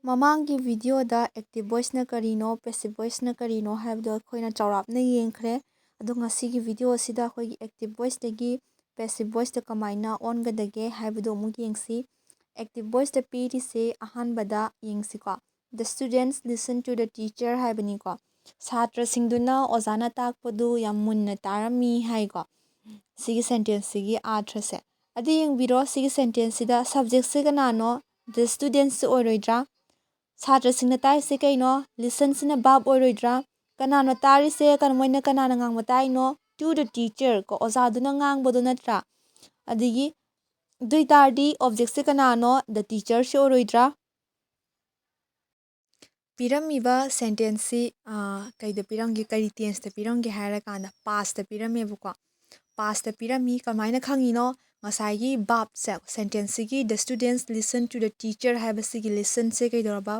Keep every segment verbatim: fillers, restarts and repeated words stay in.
ꯃꯃꯥꯡꯒꯤ ꯚꯤꯗꯤꯑꯣꯗ active voiceꯅ ꯀꯔꯤꯅꯣ, passive voiceꯅ ꯀꯔꯤꯅꯣ ꯍꯥꯏꯕꯗꯣ ꯑꯩꯈꯣꯏꯅ ꯆꯥꯎꯔꯥꯛꯅ ꯌꯦꯡꯈ꯭ꯔꯦ꯫ ꯑꯗꯣ ꯉꯁꯤꯒꯤ ꯚꯤꯗꯤꯑꯣ ꯑꯁꯤꯗ ꯑꯩꯈꯣꯏꯒꯤ active voiceꯇꯒꯤ passive voiceꯇ ꯀꯃꯥꯏꯅ ꯑꯣꯟꯒꯗꯒꯦ ꯍꯥꯏꯕꯗꯣ ꯑꯃꯨꯛ ꯌꯦꯡꯁꯤ꯫ Active voiceꯇ ꯄꯤꯔꯤꯁꯦ ꯑꯍꯥꯟꯕꯗ ꯌꯦꯡꯁꯤꯀꯣ꯫ "The students listen to the teacher" ꯍꯥꯏꯕꯅꯤꯀꯣ꯫ ꯁꯥꯇ꯭ꯔꯁꯤꯡꯗꯨꯅ ꯑꯣꯖꯥꯅ ꯇꯥꯛꯄꯗꯨ ꯌꯥꯝ ꯃꯨꯟꯅ ꯇꯥꯔꯝꯃꯤ ꯍꯥꯏꯀꯣ꯫ ꯁꯤꯒꯤ sentenceꯁꯤꯒꯤ ꯑꯥꯔꯊꯁꯦ꯫ ꯑꯗꯨ ꯌꯦꯡꯕꯤꯔꯣ, ꯁꯤꯒꯤ sentenceꯁꯤꯗ subjectꯁꯦ ꯀꯅꯥꯅꯣ? The studentsꯁꯦ ꯑꯣꯏꯔꯣꯏꯗ꯭ꯔꯥ? ꯁꯥꯇ꯭ꯔꯁꯤꯡꯅ ꯇꯥꯔꯤꯁꯦ ꯀꯩꯅꯣ? Listenꯁꯤꯅ verb ꯑꯣꯏꯔꯣꯏꯗ꯭ꯔꯥ? ꯀꯅꯥꯅꯣ ꯇꯥꯔꯤꯁꯦ? ꯀꯅꯥ, ꯃꯣꯏꯅ ꯀꯅꯥꯅ ꯉꯥꯡꯕ ꯇꯥꯏꯅꯣ? To the teacher ꯀꯣ, ꯑꯣꯖꯥꯗꯨꯅ ꯉꯥꯡꯕꯗꯣ ꯅꯠꯇ꯭ꯔꯥ? ꯑꯗꯒꯤ ꯑꯗꯨ ꯑꯣꯏꯇꯥꯔꯗꯤ objectꯁꯦ ꯀꯅꯥꯅꯣ? The teacherꯁꯦ ꯑꯣꯏꯔꯣꯏꯗ꯭ꯔꯥ? ꯄꯤꯔꯝꯃꯤꯕ sentenceꯁꯤ, ꯑꯥ, ꯀꯩꯗ ꯄꯤꯔꯝꯒꯦ? ꯀꯔꯤ tenseꯇ ꯄꯤꯔꯝꯒꯦ ꯍꯥꯏꯔꯀꯥꯟꯗ pastꯇ ꯄꯤꯔꯝꯃꯦꯕꯀꯣ꯫ Pastꯇ ꯄꯤꯔꯝꯃꯤ꯫ ꯀꯃꯥꯏꯅ ꯈꯪꯉꯤꯅꯣ? ꯉꯁꯥꯏꯒꯤ verbꯁꯦ, sentenceꯁꯤꯒꯤ "The students listen to the teacher" ꯍꯥꯏꯕꯁꯤꯒꯤ listenꯁꯦ ꯀꯩꯗꯧꯔꯕ?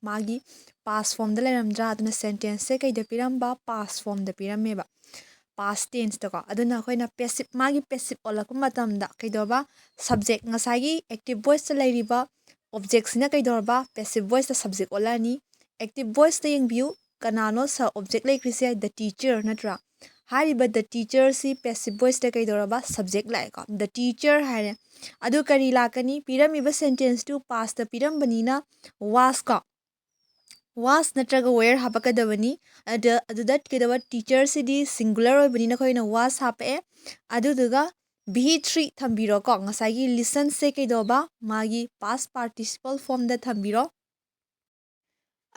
ꯃꯥꯒꯤ past formꯗ ꯂꯩꯔꯝꯗ꯭ꯔꯥ? ꯑꯗꯨꯅ sentenceꯁꯦ ꯀꯩꯗ ꯄꯤꯔꯝꯕ? Past formꯗ ꯄꯤꯔꯝꯃꯦꯕ, past tenseꯇꯀꯣ꯫ ꯑꯗꯨꯅ ꯑꯩꯈꯣꯏꯅ passive, ꯃꯥꯒꯤ passive ꯑꯣꯜꯂꯛꯄ ꯃꯇꯝꯗ ꯀꯩꯗꯧꯔꯕ? Subject, ꯉꯁꯥꯏꯒꯤ active voiceꯇ ꯂꯩꯔꯤꯕ objectꯁꯤꯅ ꯀꯩꯗꯧꯔꯕ? Passive voiceꯇ subject ꯑꯣꯜꯂꯛꯑꯅꯤ꯫ Active voiceꯇ ꯌꯦꯡꯕꯤꯌꯨ, ꯀꯅꯥꯅꯣ sub object ꯂꯩꯈ꯭ꯔꯤꯁꯦ? The teacher ꯅꯠꯇ꯭ꯔꯥ? ꯍꯥꯏꯔꯤꯕ the teacherꯁꯤ passive voiceꯇ ꯀꯩꯗꯧꯔꯕ? Subject ꯂꯥꯛꯑꯦꯀꯣ, the teacher ꯍꯥꯏꯔꯦ꯫ ꯑꯗꯨ ꯀꯔꯤ ꯂꯥꯛꯀꯅꯤ? ꯄꯤꯔꯝꯃꯤꯕ sentenceꯇꯨ pastꯇ ꯄꯤꯔꯝꯕꯅꯤꯅ was ꯀꯣ, was ꯅꯠꯇ꯭ꯔꯒ were ꯍꯥꯞꯄꯛꯀꯗꯕꯅꯤ꯫ ꯑꯗ, ꯑꯗꯨꯗ ꯀꯩꯗꯧꯕ? Teacherꯁꯤꯗꯤ singular ꯑꯣꯏꯕꯅꯤꯅ ꯑꯩꯈꯣꯏꯅ was ꯍꯥꯞꯄꯛꯑꯦ꯫ ꯑꯗꯨꯗꯨꯒ be he three ꯊꯝꯕꯤꯔꯣꯀꯣ, ꯉꯁꯥꯏꯒꯤ listenꯁꯦ ꯀꯩꯗꯧꯕ? ꯃꯥꯒꯤ past participle formꯗ ꯊꯝꯕꯤꯔꯣ꯫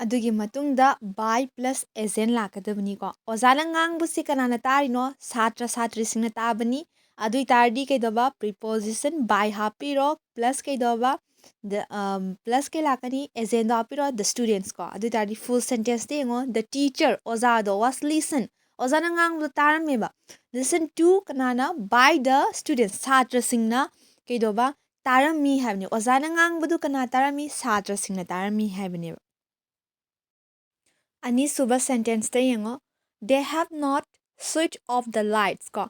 ꯑꯗꯨꯒꯤ ꯃꯇꯨꯡꯗ by plus agent ꯂꯥꯛꯀꯗꯕꯅꯤꯀꯣ꯫ ꯑꯣꯖꯥꯅ ꯉꯥꯡꯕꯁꯤ ꯀꯅꯥꯅ ꯇꯥꯔꯤꯅꯣ? ꯁꯥꯇ꯭ꯔ ꯁꯥꯇ꯭ꯔꯤꯁꯤꯡꯅ ꯇꯥꯕꯅꯤ꯫ ꯑꯗꯨ ꯑꯣꯏꯇꯥꯔꯗꯤ ꯀꯩꯗꯧꯕ? Preposition by ꯍꯥꯞꯄꯤꯔꯣ, plus ꯀꯩꯗꯧꯕ? The, um, plus ꯀꯩ ꯂꯥꯛꯀꯅꯤ? Agentꯗꯣ ꯍꯥꯞꯄꯤꯔꯣ, the students ꯀꯣ꯫ ꯑꯗꯨ ꯑꯣꯏꯇꯥꯔꯗꯤ full sentenceꯇ ꯌꯦꯡꯉꯣ, the teacher, ꯑꯣꯖꯥꯗꯣ, was listen, ꯑꯣꯖꯥꯅ ꯉꯥꯡꯕꯗꯣ ꯇꯥꯔꯝꯃꯦꯕ꯫ Listen to ꯀꯅꯥꯅ? By the students, ꯁꯥꯇ꯭ꯔꯁꯤꯡꯅ ꯀꯩꯗꯧꯕ? ꯇꯥꯔꯝꯃꯤ ꯍꯥꯏꯕꯅꯤ꯫ ꯑꯣꯖꯥꯅ ꯉꯥꯡꯕꯗꯨ ꯀꯅꯥ ꯇꯥꯔꯝꯃꯤ? ꯁꯥꯇ꯭ꯔꯁꯤꯡꯅ ꯇꯥꯔꯝꯃꯤ ꯍꯥꯏꯕꯅꯦꯕ꯫ ꯑꯅꯤꯁꯨꯕ sentenceꯇ ꯌꯦꯡꯉꯣ, "They have not switch off the lights" ꯀꯣ,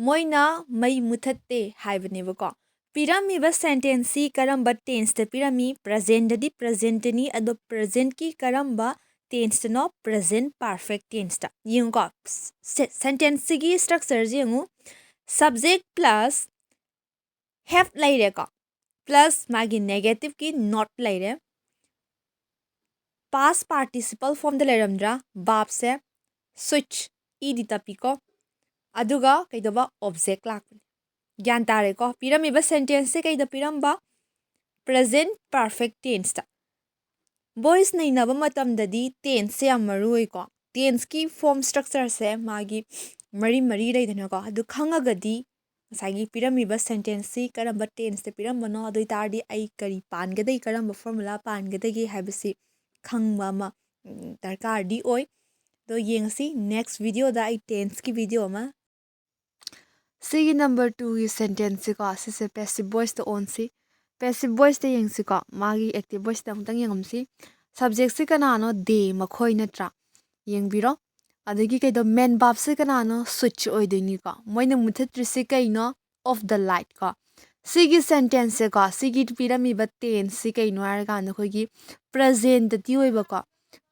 ꯃꯣꯏꯅ ꯃꯩ ꯃꯨꯊꯠꯇꯦ ꯍꯥꯏꯕꯅꯦꯕꯀꯣ꯫ ꯄꯤꯔꯝꯃꯤꯕ ꯁꯦꯟꯇꯦꯟꯁꯁꯤ ꯀꯔꯝꯕ ꯇꯦꯟꯁꯇ ꯄꯤꯔꯝꯃꯤ? ꯄ꯭ꯔꯖꯦꯟꯗꯗꯤ ꯄ꯭ꯔꯖꯦꯟꯇꯅꯤ꯫ ꯑꯗꯣ ꯄ꯭ꯔꯖꯦꯟꯠꯀꯤ ꯀꯔꯝꯕ ꯇꯦꯟꯁꯇꯅꯣ? Present perfect ꯇꯦꯟꯁꯇ꯫ ꯌꯦꯡꯉꯨꯀꯣ, ꯁꯦꯟꯇꯦꯟꯁꯁꯤꯒꯤ ꯁ꯭ꯇ꯭ꯔꯛꯆꯔꯁꯤ ꯌꯦꯡꯉꯨ꯫ ꯁꯕꯖꯦꯛ ꯄ꯭ꯂꯁ ꯍꯦꯞ ꯂꯩꯔꯦꯀꯣ, ꯄ꯭ꯂꯁ ꯃꯥꯒꯤ ꯅꯦꯒꯦꯇꯤꯞꯀꯤ ꯅꯣꯠ ꯂꯩꯔꯦ꯫ ꯄꯥꯁ ꯄꯥꯔꯇꯤꯁꯤꯄꯜ ꯐꯣꯝꯗ ꯂꯩꯔꯝꯗ꯭ꯔꯥ? ꯕꯥꯞꯁꯦ ꯁꯨꯏꯠꯁ ꯏꯗꯤ ꯇꯞꯄꯤꯀꯣ꯫ ꯑꯗꯨꯒ ꯀꯩꯗꯧꯕ? ꯑꯣꯞꯖꯦꯛ ꯂꯥꯛꯄꯅꯤ꯫ ꯒ꯭ꯌꯥꯟ ꯇꯥꯔꯦꯀꯣ? ꯄꯤꯔꯝꯃꯤꯕ ꯁꯦꯟꯇꯦꯟꯁꯁꯦ ꯀꯩꯗ ꯄꯤꯔꯝꯕ? Present perfect ꯇꯦꯟꯁꯇ꯫ ꯚꯣꯏꯁ ꯅꯩꯅꯕ ꯃꯇꯝꯗꯗꯤ ꯇꯦꯟꯁꯁꯦ ꯌꯥꯝ ꯃꯔꯨ ꯑꯣꯏꯀꯣ꯫ ꯇꯦꯟꯁꯀꯤ ꯐꯣꯝ ꯁ꯭ꯇ꯭ꯔꯛꯆꯔꯁꯦ ꯃꯥꯒꯤ ꯃꯔꯤ ꯃꯔꯤ ꯂꯩꯗꯅꯀꯣ꯫ ꯑꯗꯨ ꯈꯪꯉꯒꯗꯤ ꯉꯁꯥꯏꯒꯤ ꯄꯤꯔꯝꯃꯤꯕ ꯁꯦꯟꯇꯦꯟꯁꯁꯤ ꯀꯔꯝꯕ ꯇꯦꯟꯁꯇ ꯄꯤꯔꯝꯕꯅꯣ, ꯑꯗꯨ ꯑꯣꯏ ꯇꯥꯔꯗꯤ ꯑꯩ ꯀꯔꯤ ꯄꯥꯟꯒꯗꯒꯦ, ꯀꯔꯝꯕ ꯐꯣꯔꯃꯨꯂꯥ ꯄꯥꯟꯒꯗꯒꯦ ꯍꯥꯏꯕꯁꯤ ꯈꯪꯕ ꯑꯃ, ꯎꯝ, ꯗꯔꯀꯥꯔꯗꯤ ꯑꯣꯏ꯫ ꯑꯗꯣ ꯌꯦꯡꯉꯁꯤ ꯅꯦꯛꯁ ꯚꯤꯗꯤꯑꯣꯗ, ꯑꯩ ꯇꯦꯟꯁꯀꯤ ꯚꯤꯗꯤꯑꯣ ꯑꯃ꯫ ꯁꯤꯒꯤ ꯅꯝꯕꯔ ꯇꯨꯒꯤ ꯁꯦꯟꯇꯦꯟꯁꯁꯤꯀꯣ, ꯁꯤꯁꯦ ꯄꯦꯁꯤꯞ ꯚꯣꯏꯁꯇ ꯑꯣꯟꯁꯤ꯫ ꯄꯦꯁꯤꯞ ꯚꯣꯏꯁꯇ ꯌꯦꯡꯁꯤꯀꯣ, ꯃꯥꯒꯤ ꯑꯦꯛꯇꯤꯞ ꯚꯣꯏꯁꯇ ꯑꯃꯨꯛꯇꯪ ꯌꯦꯡꯉꯝꯁꯤ꯫ ꯁꯕꯖꯦꯛꯁꯤ ꯀꯅꯥꯅꯣ? ꯗꯦ, ꯃꯈꯣꯏ ꯅꯠꯇ꯭ꯔꯥ? ꯌꯦꯡꯕꯤꯔꯣ꯫ ꯑꯗꯒꯤ ꯀꯩꯗꯣ, ꯃꯦꯟ ꯚꯥꯔꯕꯁꯤ ꯀꯅꯥꯅꯣ? ꯁꯨꯏꯠꯁ ꯑꯣꯏꯗꯣꯏꯅꯤꯀꯣ꯫ ꯃꯣꯏꯅ ꯃꯨꯊꯠꯇ꯭ꯔꯤꯁꯤ ꯀꯩꯅꯣ? ꯑꯣꯐ ꯗ ꯂꯥꯏꯠ ꯀꯣ꯫ ꯁꯤꯒꯤ ꯁꯦꯟꯇꯦꯟꯁꯁꯦꯀꯣ, ꯁꯤꯒꯤ ꯄꯤꯔꯝꯃꯤꯕ ꯇꯦꯟꯁꯁꯤ ꯀꯩꯅꯣ ꯍꯥꯏꯔꯀꯥꯟꯗ ꯑꯩꯈꯣꯏꯒꯤ ꯄ꯭ꯔꯖꯦꯟꯇꯇꯤ ꯑꯣꯏꯕꯀꯣ꯫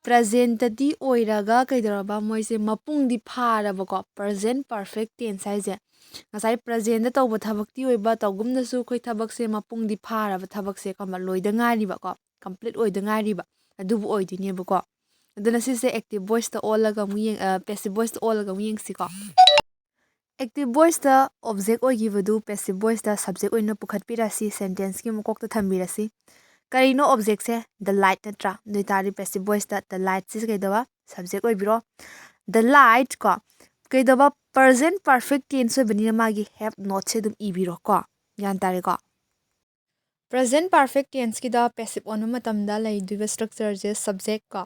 ꯄ꯭ꯔꯖꯦꯟꯇꯇꯤ ꯑꯣꯏꯔꯒ ꯀꯩꯗꯧꯔꯕ? ꯃꯣꯏꯁꯦ ꯃꯄꯨꯡꯗꯤ ꯐꯥꯔꯕꯀꯣ, ꯄ꯭ꯔꯖꯦꯟ ꯄꯔꯐꯦꯛ ꯇꯦꯟꯁ ꯍꯥꯏꯁꯦ꯫ ꯉꯁꯥꯏ ꯄ꯭ꯔꯖꯦꯟꯗ ꯇꯧꯕ ꯊꯕꯛꯇꯤ ꯑꯣꯏꯕ, ꯇꯧꯒꯨꯝꯅꯁꯨ ꯑꯩꯈꯣꯏ ꯊꯕꯛꯁꯦ ꯃꯄꯨꯡꯗꯤ ꯐꯥꯔꯕ ꯊꯕꯛꯁꯦ ꯀꯝꯕ ꯂꯣꯏꯗ ꯉꯥꯏꯔꯤꯕꯀꯣ, ꯀꯝꯄ꯭ꯂꯤꯠ ꯑꯣꯏꯗ ꯉꯥꯏꯔꯤꯕ ꯑꯗꯨꯕꯨ ꯑꯣꯏꯗꯣꯏꯅꯦꯕꯀꯣ꯫ ꯑꯗꯨꯅ ꯁꯤꯁꯦ ꯑꯦꯛꯇꯤꯞ ꯚꯣꯏꯁꯇ ꯑꯣꯜꯂꯒ ꯑꯃꯨꯛ ꯌꯦꯡ-, ꯑ, ꯄꯦꯁꯤꯞ ꯚꯣꯏꯁꯇ ꯑꯣꯜꯂꯒ ꯑꯃꯨꯛ ꯌꯦꯡꯁꯤꯀꯣ꯫ ꯑꯦꯛꯇꯤꯞ ꯚꯣꯏꯁꯇ ꯑꯣꯞꯖꯦꯛ ꯑꯣꯏꯈꯤꯕꯗꯨ ꯄꯦꯁꯤꯞ ꯚꯣꯏꯁꯇ ꯁꯕꯖꯦꯛ ꯑꯣꯏꯅ ꯄꯨꯈꯠꯄꯤꯔꯁꯤ, ꯁꯦꯟꯇꯦꯟꯁꯀꯤ ꯃꯀꯣꯛꯇ ꯊꯝꯕꯤꯔꯁꯤ꯫ ꯀꯔꯤꯅꯣ ꯑꯣꯞꯖꯦꯛꯁꯦ? ꯗ ꯂꯥꯏꯠ ꯅꯠꯇ꯭ꯔꯥ? ꯑꯗꯨ ꯑꯣꯏꯇꯥꯔꯗꯤ ꯄꯦꯁꯤꯞ ꯚꯣꯏꯁꯇ ꯗ ꯂꯥꯏꯠꯁꯤ ꯀꯩꯗꯧꯕ? ꯁꯕꯖꯦꯛ ꯑꯣꯏꯕꯤꯔꯣ꯫ ꯗ ꯂꯥꯏꯠ ꯀꯣ, ꯀꯩꯗꯧꯕ? ꯄ꯭ꯔꯖꯦꯟ ꯄꯔꯐꯦꯛ ꯇꯦꯟꯁ ꯑꯣꯏꯕꯅꯤꯅ ꯃꯥꯒꯤ ꯍꯦꯞ ꯅꯣꯠꯁꯦ ꯑꯗꯨꯝ ꯏꯕꯤꯔꯣ ꯀꯣ꯫ ꯒ꯭ꯌꯥꯟ ꯇꯥꯔꯦꯀꯣ? ꯄ꯭ꯔꯖꯦꯟ ꯄꯔꯐꯦꯛ ꯇꯦꯟꯁꯀꯤꯗ ꯄꯦꯁꯤꯞ ꯑꯣꯟꯕ ꯃꯇꯝꯗ ꯂꯩꯗꯣꯏꯕ ꯁ꯭ꯇ꯭ꯔꯛꯆꯔꯁꯦ ꯁꯕꯖꯦꯛ ꯀꯣ,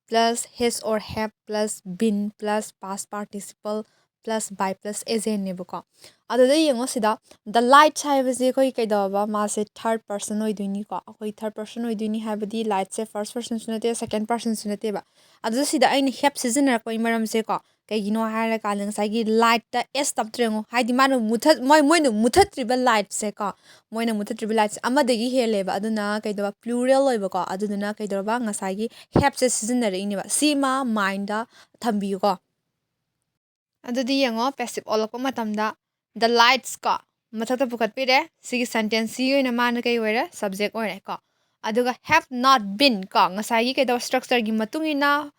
plus has or have, plus been, plus past participle, plus by plus agentꯅꯦꯕꯀꯣ꯫ ꯑꯗꯨꯗ ꯌꯦꯡꯉꯣ ꯁꯤꯗ, the lights ꯍꯥꯏꯕꯁꯦ ꯑꯩꯈꯣꯏ ꯀꯩꯗꯧꯔꯕ, ꯃꯥꯁꯦ third person ꯑꯣꯏꯗꯣꯏꯅꯤꯀꯣ꯫ ꯑꯩꯈꯣꯏ third person ꯑꯣꯏꯗꯣꯏꯅꯤ ꯍꯥꯏꯕꯗꯤ lightꯁꯦ first personꯁꯨ ꯅꯠꯇꯦ, second personꯁꯨ ꯅꯠꯇꯦꯕ꯫ ꯑꯗꯨꯗ ꯁꯤꯗ ꯑꯩꯅ have ꯁꯤꯖꯤꯟꯅꯔꯛꯄꯒꯤ ꯃꯔꯝꯁꯦꯀꯣ, ꯀꯩꯒꯤꯅꯣ ꯍꯥꯏꯔꯀꯥꯟꯗ ꯉꯁꯥꯏꯒꯤ lightꯇ s ꯇꯞꯇ꯭ꯔꯦ ꯌꯦꯡꯉꯣ, ꯍꯥꯏꯗꯤ ꯃꯥꯅ ꯃꯨꯊꯠ-, ꯃꯣꯏ-, ꯃꯣꯏꯅ ꯃꯨꯊꯠꯇ꯭ꯔꯤꯕ lightꯁꯦꯀꯣ, ꯃꯣꯏꯅ ꯃꯨꯊꯠꯇ꯭ꯔꯤꯕ lightꯁꯦ ꯑꯃꯗꯒꯤ ꯍꯦꯜꯂꯦꯕ, ꯑꯗꯨꯅ ꯀꯩꯗꯧꯕ, plural ꯑꯣꯏꯕꯀꯣ, ꯑꯗꯨꯗꯨꯅ ꯀꯩꯗꯧꯔꯕ, ꯉꯁꯥꯏꯒꯤ haveꯁꯦ ꯁꯤꯖꯤꯟꯅꯔꯛꯏꯅꯦꯕ꯫ ꯁꯤꯃ mindꯗ ꯊꯝꯕꯤꯌꯨꯀꯣ꯫ ꯑꯗꯨꯗꯤ ꯌꯦꯡꯉꯣ, passive ꯑꯣꯜꯂꯛꯄ ꯃꯇꯝꯗ the lights ꯀꯣ ꯃꯊꯛꯇ ꯄꯨꯈꯠꯄꯤꯔꯦ꯫ ꯁꯤꯒꯤ sentenceꯁꯤꯒꯤ ꯑꯣꯏꯅ ꯃꯥꯅ ꯀꯩ ꯑꯣꯏꯔꯦ? Subject ꯑꯣꯏꯔꯦ ꯀꯣ꯫ ꯑꯗꯨꯒ have not been ꯀꯣ, ꯉꯁꯥꯏꯒꯤ ꯀꯩꯗꯧꯕ, structureꯒꯤ ꯃꯇꯨꯡ ꯏꯟꯅ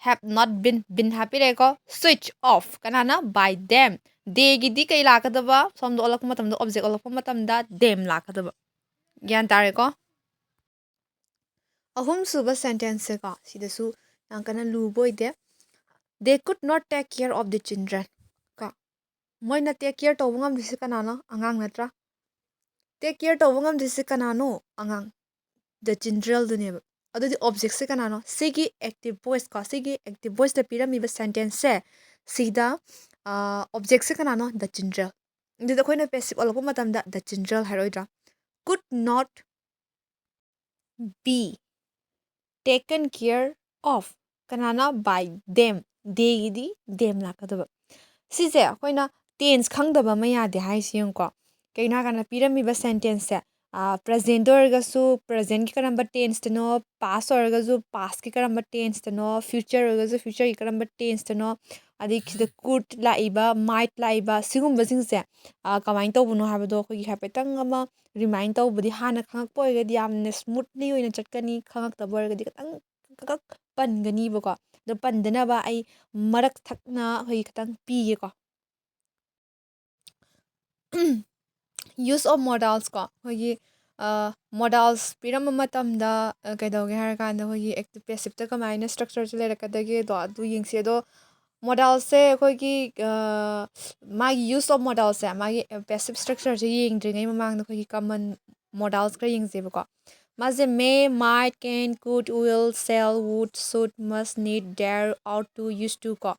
have not been, been ꯍꯥꯞꯄꯤꯔꯦꯀꯣ꯫ Switch off ꯀꯅꯥꯅ? By them꯫ Theyꯒꯤꯗꯤ ꯀꯩ ꯂꯥꯛꯀꯗꯕ? ꯁꯣꯝꯗ ꯑꯣꯜꯂꯛꯄ ꯃꯇꯝꯗ, object ꯑꯣꯜꯂꯛꯄ ꯃꯇꯝꯗ them ꯂꯥꯛꯀꯗꯕ꯫ ꯒ꯭ꯌꯥꯟ ꯇꯥꯔꯦꯀꯣ? ꯑꯍꯨꯝꯁꯨꯕ sentenceꯁꯦꯀꯣ, ꯁꯤꯗꯁꯨ ꯌꯥꯝ ꯀꯟꯅ ꯂꯨꯕ ꯑꯣꯏꯗꯦ꯫ They could not take care of the children ꯀꯣ꯫ ꯃꯣꯏꯅ take care ꯇꯧꯕ ꯉꯝꯗ꯭ꯔꯤꯁꯦ ꯀꯅꯥꯅꯣ? ꯑꯉꯥꯡ ꯅꯠꯇ꯭ꯔꯥ? Take care ꯇꯧꯕ ꯉꯝꯗ꯭ꯔꯤꯁꯦ ꯀꯅꯥꯅꯣ? ꯑꯉꯥꯡ꯫ The childrenꯗꯨꯅꯦꯕ꯫ ꯑꯗꯨꯗꯤ objectꯁꯦ ꯀꯅꯥꯅꯣ? ꯁꯤꯒꯤ active voice ꯀꯣ, ꯁꯤꯒꯤ active voiceꯇ ꯄꯤꯔꯝꯃꯤꯕ sentenceꯁꯦ, ꯁꯤꯗ, ꯑ, objectꯁꯦ ꯀꯅꯥꯅꯣ? The children꯫ ꯑꯗꯨꯗꯤ ꯑꯩꯈꯣꯏꯅ passive ꯑꯣꯜꯂꯛꯄ ꯃꯇꯝꯗ the children ꯍꯥꯏꯔꯣꯏꯗ꯭ꯔꯥ? Could not be taken care of ꯀꯅꯥꯅ? By them꯫ Theyꯒꯤꯗꯤ them ꯂꯥꯛꯀꯗꯕ꯫ ꯁꯤꯁꯦ ꯑꯩꯈꯣꯏꯅ tense ꯈꯪꯗꯕ ꯑꯃ ꯌꯥꯗꯦ ꯍꯥꯏꯁꯤ ꯌꯦꯡꯉꯨꯀꯣ꯫ ꯀꯩꯅꯣ ꯍꯥꯏꯀꯥꯟꯗ ꯄꯤꯔꯝꯃꯤꯕ sentenceꯁꯦ, ꯑ, presentꯇ ꯑꯣꯏꯔꯒꯁꯨ presentꯀꯤ ꯀꯔꯝꯕ tenseꯇꯅꯣ, past ꯑꯣꯏꯔꯒꯁꯨ pastꯀꯤ ꯀꯔꯝꯕ tenseꯇꯅꯣ, future ꯑꯣꯏꯔꯒꯁꯨ futureꯒꯤ ꯀꯔꯝꯕ tenseꯇꯅꯣ, ꯑꯗꯩ ꯁꯤꯗ could ꯂꯥꯛꯏꯕ, might ꯂꯥꯛꯏꯕ, ꯁꯤꯒꯨꯝꯕꯁꯤꯡꯁꯦ, ꯑ, ꯀꯃꯥꯏꯅ ꯇꯧꯕꯅꯣ ꯍꯥꯏꯕꯗꯣ ꯑꯩꯈꯣꯏꯒꯤ ꯍꯥꯏꯐꯦꯠꯇꯪ ꯑꯃ remind ꯇꯧꯕꯗꯤ, ꯍꯥꯟꯅ ꯈꯪꯉꯛꯄ ꯑꯣꯏꯔꯒꯗꯤ ꯌꯥꯝꯅ smoothly ꯑꯣꯏꯅ ꯆꯠꯀꯅꯤ, ꯈꯪꯉꯛꯇꯕ ꯑꯣꯏꯔꯒꯗꯤ ꯈꯤꯇꯪ ꯈꯛ ꯄꯟꯒꯅꯤꯕꯀꯣ꯫ ꯑꯗꯣ ꯄꯟꯗꯅꯕ ꯑꯩ ꯃꯔꯛ ꯊꯠꯅ ꯑꯩꯈꯣꯏꯒꯤ ꯈꯤꯇꯪ ꯄꯤꯒꯦꯀꯣ꯫ Use of modals ꯀꯣ, ꯑꯩꯈꯣꯏꯒꯤ, ꯑ, modals ꯄꯤꯔꯝꯕ ꯃꯇꯝꯗ, ꯑ, ꯀꯩꯗꯧꯒꯦ ꯍꯥꯏꯔꯀꯥꯟꯗ, ꯑꯩꯈꯣꯏꯒꯤ active passiveꯇ ꯀꯃꯥꯏꯅ structureꯁꯦ ꯂꯩꯔꯛꯀꯗꯒꯦꯗꯣ ꯑꯗꯨ ꯌꯦꯡꯁꯤ꯫ ꯑꯗꯣ modalꯁꯦ ꯑꯩꯈꯣꯏꯒꯤ, ꯑ, ꯃꯥꯒꯤ use of modalꯁꯦ, ꯃꯥꯒꯤ passive structureꯁꯦ ꯌꯦꯡꯗ꯭ꯔꯤꯉꯩ ꯃꯃꯥꯡꯗ ꯑꯩꯈꯣꯏꯒꯤ common modals ꯈꯔ ꯌꯦꯡꯁꯦꯕꯀꯣ꯫ ꯃꯥꯁꯦ may, might, can, could, will, shall, would, should, must, need, dare, ought to, used to ꯀꯣ꯫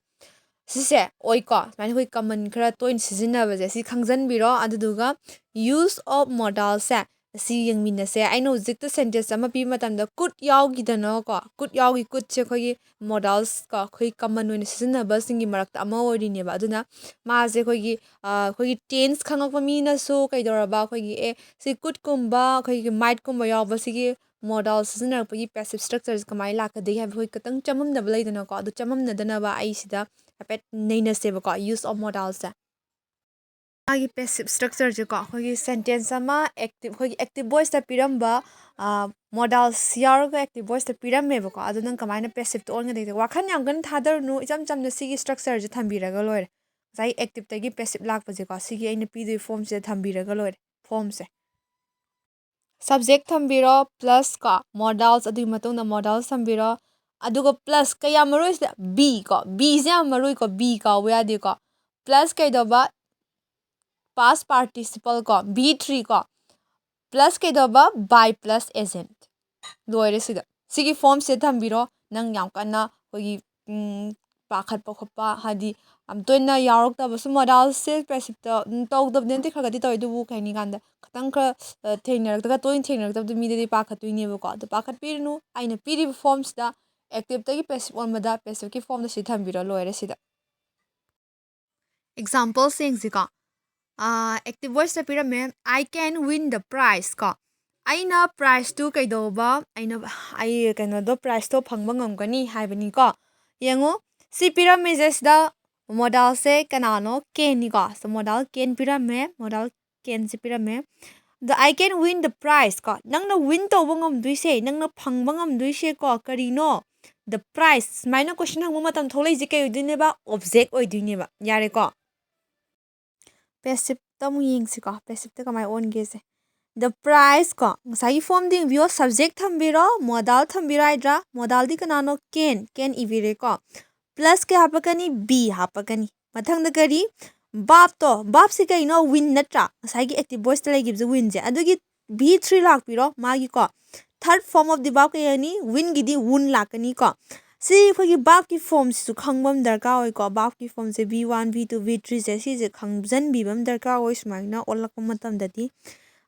ꯁꯤꯁꯦ ꯑꯣꯏꯀꯣ꯫ ꯁꯨꯃꯥꯏꯅ ꯑꯩꯈꯣꯏ common ꯈꯔ ꯇꯣꯏꯅ ꯁꯤꯖꯤꯟꯅꯕꯁꯦ ꯁꯤ ꯈꯪꯖꯟꯕꯤꯔꯣ꯫ ꯑꯗꯨꯗꯨꯒ use of modalꯁꯦ ꯁꯤ ꯌꯦꯡꯃꯤꯟꯅꯁꯦ꯫ ꯑꯩꯅ ꯍꯧꯖꯤꯛꯇ sentence ꯑꯃ ꯄꯤꯕ ꯃꯇꯝꯗ could ꯌꯥꯎꯈꯤꯗꯅꯀꯣ꯫ Could ꯌꯥꯎꯈꯤ꯫ Couldꯁꯦ ꯑꯩꯈꯣꯏꯒꯤ modals ꯀꯣ, ꯑꯩꯈꯣꯏ common ꯑꯣꯏꯅ ꯁꯤꯖꯤꯟꯅꯕꯁꯤꯡꯒꯤ ꯃꯔꯛꯇ ꯑꯃ ꯑꯣꯏꯔꯤꯅꯦꯕ꯫ ꯑꯗꯨꯅ ꯃꯥꯁꯦ ꯑꯩꯈꯣꯏꯒꯤ, ꯑ, ꯑꯩꯈꯣꯏꯒꯤ tense ꯈꯪꯉꯛꯄ ꯃꯤꯅꯁꯨ ꯀꯩꯗꯧꯔꯕ ꯑꯩꯈꯣꯏꯒꯤ, ꯑꯦ, ꯁꯤ couldꯀꯨꯝꯕ, ꯑꯩꯈꯣꯏꯒꯤ mightꯀꯨꯝꯕ ꯌꯥꯎꯕꯁꯤꯒꯤ modal ꯁꯤꯖꯤꯟꯅꯔꯛꯄꯒꯤ passive structureꯁꯦ ꯀꯃꯥꯏꯅ ꯂꯥꯛꯀꯗꯒꯦ ꯍꯥꯏꯕ ꯑꯩꯈꯣꯏ ꯈꯤꯇꯪ ꯆꯃꯝꯅꯕ ꯂꯩꯗꯅꯀꯣ꯫ ꯑꯗꯨ ꯆꯃꯝꯅꯗꯅꯕ ꯑꯩ ꯁꯤꯗ ꯍꯥꯏꯐꯦꯠ ꯅꯩꯅꯁꯦꯕꯀꯣ, use of modalꯁꯦ꯫ ꯃꯥꯒꯤ passive structureꯁꯦꯀꯣ, ꯑꯩꯈꯣꯏꯒꯤ sentence ꯑꯃ active, ꯑꯩꯈꯣꯏꯒꯤ active voiceꯇ ꯄꯤꯔꯝꯕ, ꯑ, modals ꯌꯥꯎꯔꯒ active voiceꯇ ꯄꯤꯔꯝꯃꯦꯕꯀꯣ꯫ ꯑꯗꯨ ꯅꯪ ꯀꯃꯥꯏꯅ passiveꯇ ꯑꯣꯟꯒꯗꯒꯦ? ꯋꯥꯈꯜ ꯌꯥꯝ ꯀꯟꯅ ꯊꯥꯗꯔꯨꯅꯨ, ꯏꯆꯝ ꯆꯝꯅ ꯁꯤꯒꯤ structureꯁꯦ ꯊꯝꯕꯤꯔꯒ ꯂꯣꯏꯔꯦ꯫ ꯉꯁꯥꯏ activeꯇꯒꯤ passive ꯂꯥꯛꯄꯁꯦꯀꯣ, ꯁꯤꯒꯤ ꯑꯩꯅ ꯄꯤꯗꯣꯏ formꯁꯤꯗ ꯊꯝꯕꯤꯔꯒ ꯂꯣꯏꯔꯦ, formꯁꯦ꯫ Subject ꯊꯝꯕꯤꯔꯣ, plus ꯀꯣ, modals, ꯑꯗꯨꯒꯤ ꯃꯇꯨꯡꯗ modals ꯊꯝꯕꯤꯔꯣ꯫ ꯑꯗꯨꯒ plus ꯀꯌꯥꯝ ꯃꯔꯨ ꯑꯣꯏꯁꯤꯗ? Be ꯀꯣ, beꯁꯦ ꯌꯥꯝ ꯃꯔꯨ ꯑꯣꯏꯀꯣ, be ꯀꯥꯎꯕ ꯌꯥꯗꯦꯀꯣ꯫ Plus ꯀꯩꯗꯧꯕ? Past participle ꯀꯣ, be three ꯀꯣ꯫ Plus ꯀꯩꯗꯧꯕ? By plus agent꯫ ꯂꯣꯏꯔꯦ ꯁꯤꯗ꯫ ꯁꯤꯒꯤ formꯁꯤꯗ ꯊꯝꯕꯤꯔꯣ꯫ ꯅꯪ ꯌꯥꯝ ꯀꯟꯅ ꯑꯩꯈꯣꯏꯒꯤ, ꯎꯝ, ꯄꯥꯈꯠꯄ ꯈꯣꯠꯄ, ꯍꯥꯏꯗꯤ ꯌꯥꯝ ꯇꯣꯏꯅ ꯌꯥꯎꯔꯛꯇꯕꯁꯨ modalꯁꯦ passiveꯇ, ꯎꯝ, ꯇꯧꯗꯕꯗꯤ ꯅꯠꯇꯦ, ꯈꯔ ꯈꯔꯗꯤ ꯇꯧꯋꯦ꯫ ꯑꯗꯨꯕꯨ ꯀꯩ ꯍꯥꯏꯅꯤ ꯀꯥꯟꯗ ꯈꯤꯇꯪ ꯈꯔ, ꯑ, ꯊꯦꯡꯅꯔꯛꯇ꯭ꯔꯒ, ꯇꯣꯏꯅ ꯊꯦꯡꯅꯔꯛꯇꯕꯗꯤ ꯃꯤꯗꯗꯤ ꯄꯥꯈꯠꯇꯣꯏꯅꯦꯕꯀꯣ꯫ ꯑꯗꯨ ꯄꯥꯈꯠꯄꯤꯔꯨꯅꯨ, ꯑꯩꯅ ꯄꯤꯔꯤꯕ formꯁꯤꯗ activeꯇꯒꯤ passive ꯑꯣꯟꯕꯗ passiveꯀꯤ formꯗ ꯁꯤ ꯊꯝꯕꯤꯔꯣ, ꯂꯣꯏꯔꯦ ꯁꯤꯗ꯫ Examples ꯌꯦꯡꯁꯤꯀꯣ꯫ ꯑ, active voiceꯇ ꯄꯤꯔꯝꯃꯦ, "I can win the prize" ꯀꯣ꯫ ꯑꯩꯅ prizeꯇꯨ ꯀꯩꯗꯧꯕ, ꯑꯩꯅ, ꯑꯩ ꯀꯩꯅꯣꯗꯣ, prizeꯇꯣ ꯐꯪꯕ ꯉꯝꯒꯅꯤ ꯍꯥꯏꯕꯅꯤꯀꯣ꯫ ꯌꯦꯡꯉꯨ, ꯁꯤ ꯄꯤꯔꯝꯃꯤꯁꯦ ꯁꯤꯗ modalꯁꯦ ꯀꯅꯥꯅꯣ? Canꯅꯤꯀꯣ꯫ So modal can ꯄꯤꯔꯝꯃꯦ, modal canꯁꯦ ꯄꯤꯔꯝꯃꯦ꯫ ꯑꯗ "I can win the prize" ꯀꯣ, ꯅꯪꯅ win ꯇꯧꯕ ꯉꯝꯗꯣꯏꯁꯦ, ꯅꯪꯅ ꯐꯪꯕ ꯉꯝꯗꯣꯏꯁꯦ ꯀꯣ, ꯀꯔꯤꯅꯣ? The prize꯫ ꯁꯨꯃꯥꯏꯅ question ꯍꯪꯕ ꯃꯇꯝ ꯊꯣꯛꯂꯛꯏꯁꯦ ꯀꯩ ꯑꯣꯏꯗꯣꯏꯅꯦꯕ? Object ꯑꯣꯏꯗꯣꯏꯅꯦꯕ꯫ ꯌꯥꯔꯦꯀꯣ? Passiveꯇ ꯑꯃꯨꯛ ꯌꯦꯡꯁꯤꯀꯣ, passiveꯇ ꯀꯃꯥꯏꯅ ꯑꯣꯟꯒꯦꯁꯦ꯫ The prize ꯀꯣ, ꯉꯁꯥꯏꯒꯤ formꯗ ꯌꯦꯡꯕꯤꯌꯣ, subject ꯊꯝꯕꯤꯔꯣ, modal ꯊꯝꯕꯤꯔꯣ ꯍꯥꯏꯗ꯭ꯔꯥ? Modalꯗꯤ ꯀꯅꯥꯅꯣ? Can, can ꯏꯕꯤꯔꯦꯀꯣ꯫ Plus ꯀꯩ ꯍꯥꯞꯄꯛꯀꯅꯤ? Be ꯍꯥꯞꯄꯛꯀꯅꯤ꯫ ꯃꯊꯪꯗ ꯀꯔꯤ? Verbꯇꯣ, verbꯁꯤ ꯀꯩꯅꯣ? Win ꯅꯠꯇ꯭ꯔꯥ? ꯉꯁꯥꯏꯒꯤ active voiceꯇ ꯂꯩꯈꯤꯕꯁꯦ winꯁꯦ꯫ ꯑꯗꯨꯒꯤ be three ꯂꯥꯛꯄꯤꯔꯣ ꯃꯥꯒꯤꯀꯣ꯫ Third form of the verb ꯀꯩ ꯍꯥꯏꯅꯤ? Winꯒꯤꯗꯤ won ꯂꯥꯛꯀꯅꯤꯀꯣ꯫ ꯁꯤ ꯑꯩꯈꯣꯏꯒꯤ verb ꯀꯤ form ꯁꯤꯁꯨ ꯈꯪꯕ ꯑꯃ ꯗꯔꯀꯥꯔ ꯑꯣꯏꯀꯣ꯫ Verb ꯀꯤ form ꯁꯦ V one, V two, V three ꯁꯦ ꯁꯤꯁꯦ ꯈꯪꯖꯟꯕꯤꯕ ꯑꯃ ꯗꯔꯀꯥꯔ ꯑꯣꯏ ꯁꯨꯃꯥꯏꯅ ꯑꯣꯜꯂꯛꯄ ꯃꯇꯝꯗꯗꯤ꯫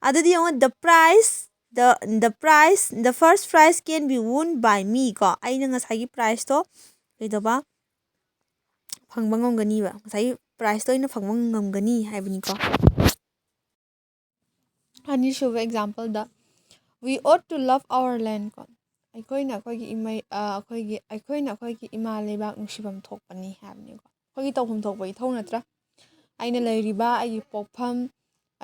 ꯑꯗꯨꯗꯤ ꯌꯦꯡꯉꯣ, the prize, the, the prize, the first prize can be won by me ꯀꯣ꯫ ꯑꯩꯅ ꯉꯁꯥꯏꯒꯤ prize ꯇꯣ ꯀꯩꯗꯧꯕ? ꯐꯪꯕ ꯉꯝꯒꯅꯤꯕ꯫ ꯉꯁꯥꯏꯒꯤ prize ꯇꯣ ꯑꯩꯅ ꯐꯪꯕ ꯉꯝꯒꯅꯤ ꯍꯥꯏꯕꯅꯤꯀꯣ꯫ ꯑꯅꯤꯁꯨꯕ example the, "We ought to love our land" ꯀꯣ꯫ ꯑꯩꯈꯣꯏꯅ ꯑꯩꯈꯣꯏꯒꯤ ꯏꯃꯩ-, ꯑ, ꯑꯩꯈꯣꯏꯒꯤ, ꯑꯩꯈꯣꯏꯅ ꯑꯩꯈꯣꯏꯒꯤ ꯏꯃꯥ ꯂꯩꯕꯥꯛ ꯅꯨꯡꯁꯤꯐꯝ ꯊꯣꯛꯄꯅꯤ ꯍꯥꯏꯕꯅꯤꯀꯣ꯫ ꯑꯩꯈꯣꯏꯒꯤ ꯇꯧꯐꯝ ꯊꯣꯛꯄ ꯏꯊꯧ ꯅꯠꯇ꯭ꯔꯥ? ꯑꯩꯅ ꯂꯩꯔꯤꯕ ꯑꯩꯒꯤ ꯄꯣꯛꯐꯝ,